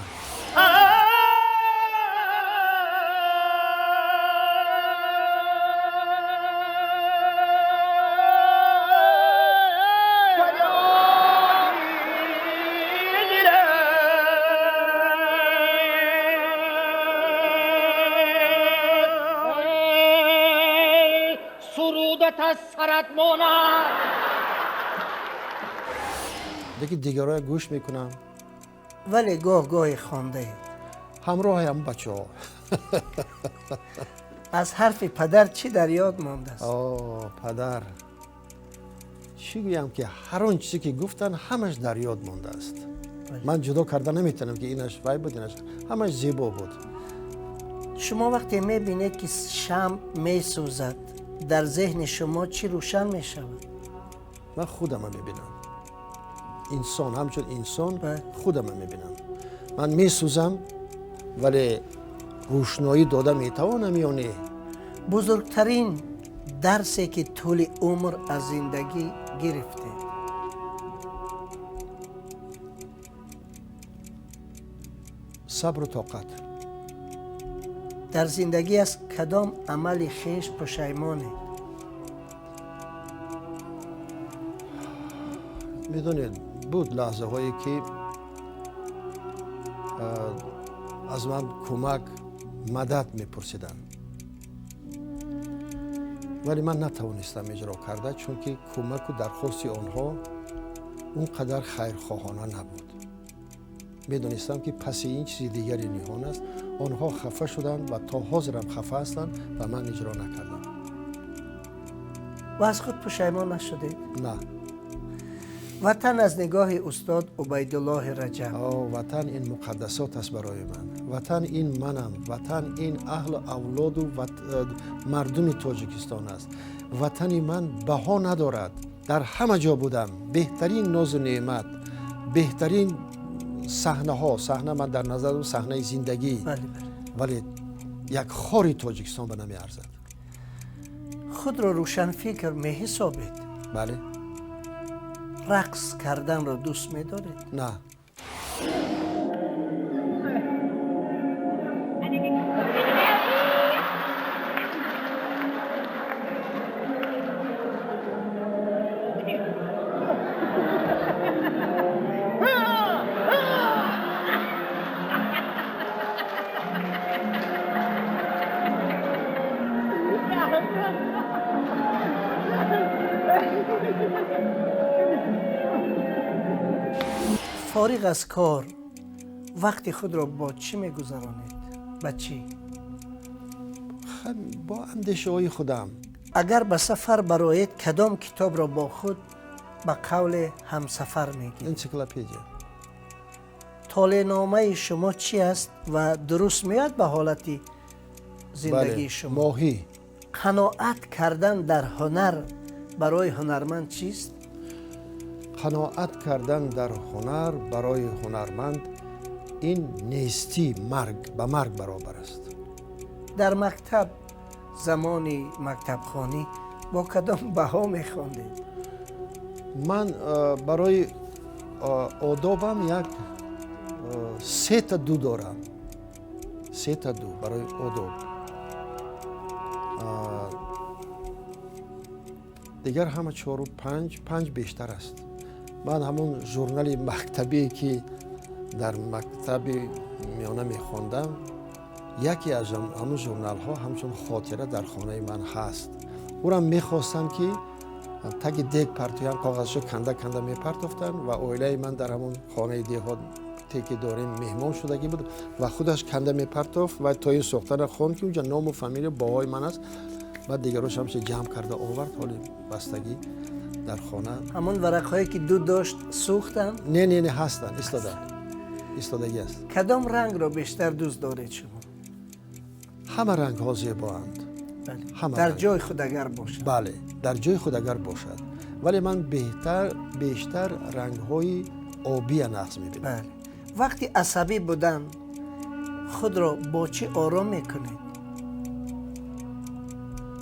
Сурудат аз сарат монад. Лекин дигарое гӯш мекунам. Вале гоҳ гоҳе хондаед? Ҳамроҳаям бачаҳо. Аз ҳарфи падар чӣ дар ёд мондааст? О, падар, чӣ гӯям, ки ҳар он чизе, ки гуфтанд, ҳамаш дар ёд мондааст. Ман ҷудо карда наметавонам, ки инаш вай буд, инаш, ҳамаш зебо буд. Шумо вақте мебинед, ки шамъ месӯзад, дар зеҳни шумо чӣ рӯшан мешавад? Ман худама мебинам. Инсон, ҳамчун инсон худама мебинам. Ман месӯзам, вале рӯшноӣ дода метавонам ё не? Бузургтарин дарсе, ки тӯли умр аз зиндагӣ гирифтед? Сабру тоқат. Дар зиндагӣ аз кадом амали хеш пушаймонед? Медонед, буд лаҳзаҳое, ки аз ман кӯмак, мадад мепурсиданд, вале ман натавонистам иҷро карда, чунки кӯмаку дархости онҳо он қадар хайрхоҳона набуд. Медонистам, ки паси ин чизи дигаре ниҳон аст. Онҳо хафа шуданд ва то ҳозирам хафа ҳастанд ва ман иҷро накардам. Ва аз худ пушаймон нашудед? На. Ватан аз нигоҳи устод Убайдуллоҳи Раҷаб? О, ватан ин муқаддасот аст барои ман. Ватан ин манам, ватан ин аҳлу авлоду мардуми Тоҷикистон аст. Ватани ман баҳо надорад. Дар ҳама ҷо будам, беҳтарин нозу неъмат, беҳтарин саҳнаҳо. Саҳна ман дар назар дорам саҳнаи зиндагӣ, вале як хори Тоҷикистон ба намеарзад. Худро рӯшанфикр меҳисобед? Бале. Рақс карданро дӯст медоред? На. Фориғ аз кор вақти худро бо чӣ мегузаронед? Ба чӣ? Бо андешаҳои худам. Агар ба сафар бароед, кадом китобро бо худ ба қавле ҳамсафар мегиред? Энсиклопедия. Толеъномаи шумо чӣ аст ва дуруст меояд ба ҳолати зиндагии шумо? Моҳӣ. Қаноат кардан дар ҳунар барои ҳунарманд чист? Қаноат кардан дар ҳунар барои ҳунарманд Ин нестӣ, марг, ба марг баробар аст. Дар мактаб, замони мактабхонӣ бо кадом баҳо мехондед? Ман барои одобам як сета ду дорам, сета ду барои одоб. Дигар ҳама чору панҷ, панҷ бештар аст. Ман ҳамон журнали мактабие, ки дар мактаби миёна мехондам, яке аз ҳамон журналҳо ҳамчун хотира дар хонаи ман ҳаст. Ӯрам мехостам, ки таги дег партоям, коғазшо канда канда мепартофтанд ва оилаи ман дар ҳамон хонаи деҳот ки дорем меҳмон шудагӣ буд ва худаш канда мепартофт ва то ин сохтана хонд, ки унҷа ному фамилия, баҳои ман аст. Баъд дигарош ҳамча ҷамъ карда овард, ҳоли бастагӣ дар хона. Ҳамон варақҳое, ки дуд дошт, сӯхтанд? Не, не, не, ҳастанд, истода истодагӣ аст. Кадом рангро бештар дӯст доред шумо? Ҳама рангҳо зебоанд. Дар ҷои худ агар бошад. Бале, дар ҷои худ агар бошад, вале ман беҳтар, бештар рангҳои обия нағз мебинам. Вақти асабӣ будан худро бо чӣ ором мекунед?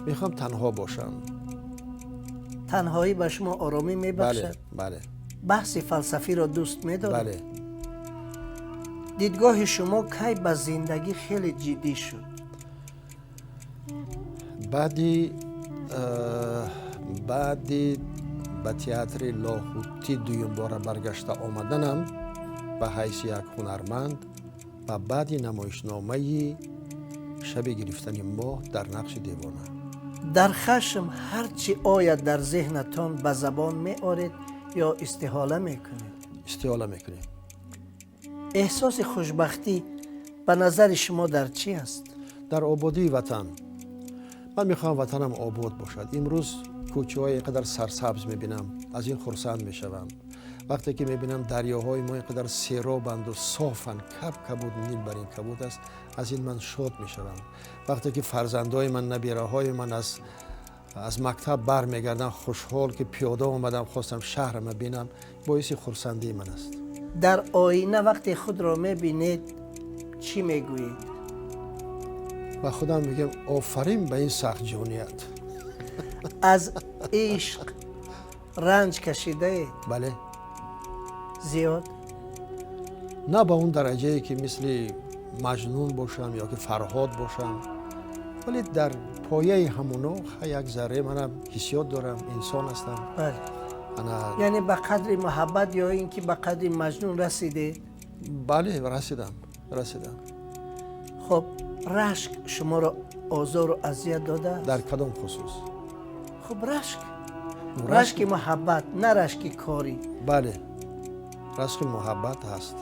Мехоҳам танҳо бошам. Танҳоӣ ба шумо оромӣ мебахшад? Бале. Баҳси фалсафиро дӯст медоред? Бале. Дидгоҳи шумо кай ба зиндагӣ хеле ҷиддӣ шуд? Баъди ба театри Лоҳутӣ дуюмбора баргашта омаданам ба ҳайси як ҳунарманд ва баъди намоишномаи «Шаби гирифтани моҳ» дар нақши девона. Дар хашм ҳар чӣ ояд дар зеҳнатон ба забон меоред ё истиҳола мекунед? Истиҳола мекунем. Эҳсоси хушбахтӣ ба назари шумо дар чӣ аст? Дар ободии ватан. Ман мехоҳам ватанам обод бошад. Имрӯз кӯчаҳои ин қадар сарсабз мебинам, аз ин хурсанд мешавам. Вақте ки мебинам, дарёҳои мо ин қадар серобанду софанд, каб кабуд, нил бар ин кабуд аст, аз ин ман шод мешавам. Вақте ки фарзандои ман, набираҳои ман аз мактаб бармегарданд хушҳол, ки пиёда омадам, хостам шаҳрама бинам, боиси хурсандии ман аст. Дар оина вақте худро мебинед, чӣ мегӯед? Ба худам мегӯям: офарин ба ин сахтҷоният. Аз ишқ ранҷ кашидаед? Бале. Зиёд? На ба он дараҷае, ки мисли Маҷнун бошам ё ки Фарҳод бошам, вале дар пояи ҳамоно як зарре манам ҳиссиёт дорам, инсон ҳастам. Бале, яъне ба қадри муҳаббат ё ин ки ба қадри Маҷнун расидед? Бале, расидам, расидам. Хуб, рашк шуморо озору азият додааст? Дар кадом хусус? Хуб, рашк, рашки муҳаббат, на рашки корӣ. Бале, рашки муҳаббат ҳаст.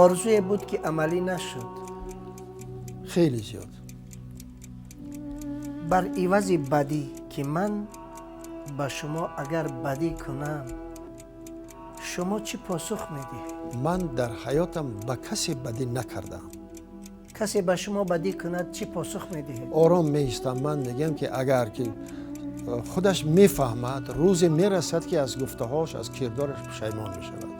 Орзуе буд, ки амалӣ нашуд? Хеле зиёд. Бар ивази бадӣ, ки ман ба шумо агар бадӣ кунам, шумо чӣ посух медиҳед? Ман дар ҳаётам ба касе бадӣ накардаам. Касе ба шумо бадӣ кунад, чӣ посух медиҳед? Ором меистам. Ман мегӯям, ки агар ки худаш мефаҳмад, рӯзе мерасад, ки аз гуфтаҳош, аз кирдораш пушаймон мешавад.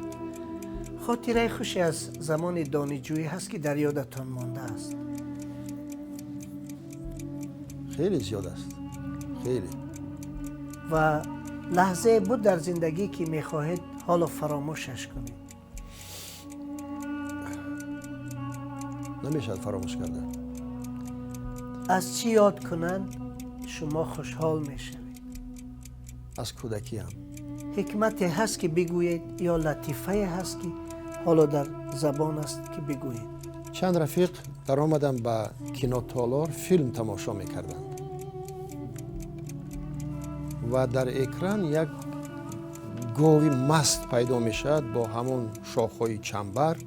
Хотираи хуше аз замони донишҷӯӣ ҳаст, ки дар ёдатон мондааст? Хеле зиёд аст, хеле. Ва лаҳзае буд дар зиндагӣ, ки мехоҳед ҳоло фаромӯшаш кунед? Намешавад фаромӯш карда. Аз чӣ ёд кунанд, шумо хушҳол мешавед? Аз кӯдакиам. Ҳикмате ҳаст, ки бигӯед, ё латифае ҳаст, ки ҳоло дар забон аст, ки бигӯед? Чанд рафиқ даромадам ба кинотолор, филм тамошо мекарданд ва дар экран як гови маст пайдо мешавад бо ҳамон шохҳои чамбар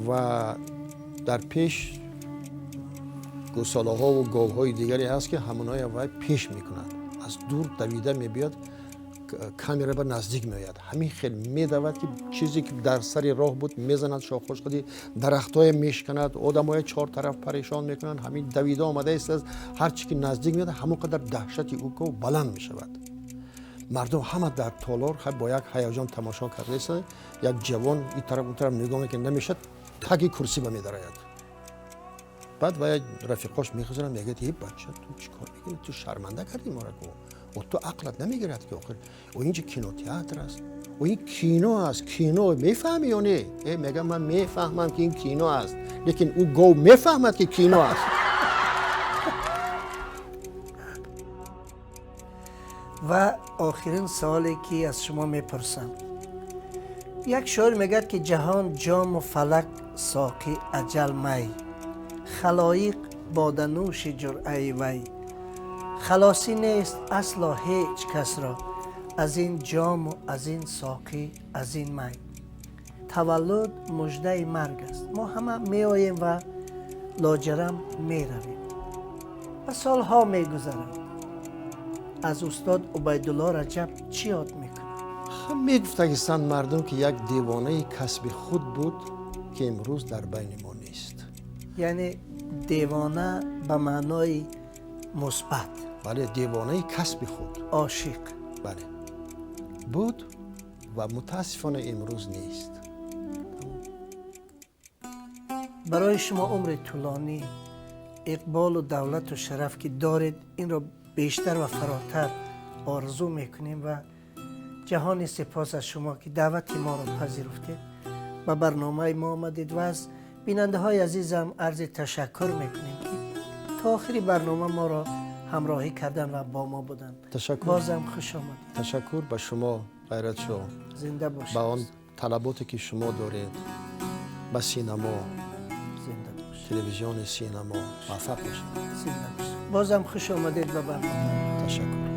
ва дар пеш гӯсолаҳову говҳои дигаре ҳаст, ки ҳамоноя вай пеш мекунад. Аз дур давида мебиёд, камера ба наздик меояд, ҳамин хел медавад, ки чизе ки дар сари роҳ буд мезанад, шохҳош қади дарахтҳое мешканад, одамоя чор тараф парешон мекунанд. Ҳамин давида омада истааст, ҳар чи ки наздик меояд, ҳамон қадар даҳшати ӯ гов баланд мешавад. Мардум ҳама дар толор бо як ҳаяҷон тамошо кардаистанд. Як ҷавон ин тараф он тараф нигоҳ мекунад, намешад, таги курсӣ ба медарояд. Баъд ва рафиқош мехезанд, мегӯяд: э бача, ту чӣ кор мекунӣ? Ту шарманда кардӣ моро ку. О ту ақлат намегирад ки охир о инҷа кинотеатр аст, о ин кино аст, кино мефаҳмӣ ё не? Э мегӯям, ман мефаҳмам ки ин кино аст, лекин ӯ гов мефаҳмад ки кино аст. Ва охирин саволе ки аз шумо мепурсам. Як шоир мегӯяд ки ҷаҳон ҷому фалак соқи аҷал май, халоиқ боданӯши ҷуръаи вай, халосӣ нест асло ҳеҷ касро аз ин ҷому аз ин соқӣ аз ин май. Таваллуд муждаи марг аст. Мо ҳама меоем ва лоҷарам меравем ва солҳо мегузаранд. Аз устод Убайдулло Раҷаб чӣ ёд мекунад? Мегуфтагистанд мардум ки як девонаи касби худ буд ки имрӯз дар байни мо нест. Яъне девона ба маънои мусбат. Бале, девонаи касби худ. Ошиқ. Бале. Буд ва мутаассифона имрӯз нест. Барои шумо умри тӯлонӣ, иқболу давлату шараф ки доред, инро бештар ва фаротар орзу мекунем ва ҷаҳони сипос аз шумо ки даъвати моро пазируфтед, ба барномаи мо омадед ва аз бинандаҳои азизам арзи ташаккур мекунем ки то охири барнома моро ҳамроҳӣ кардан ва бо мо буданд. Ташаккур. Бозам хуш омадед. Ташаккур ба шумо, Ғайратшо. Зинда бошед. Ба он талаботе ки шумо доред ба синамо, зинда бошед, телевизиони синамо, муваффақ бошед. Зинда бошед. Бозам хуш омадед ба барнома. Ташаккур.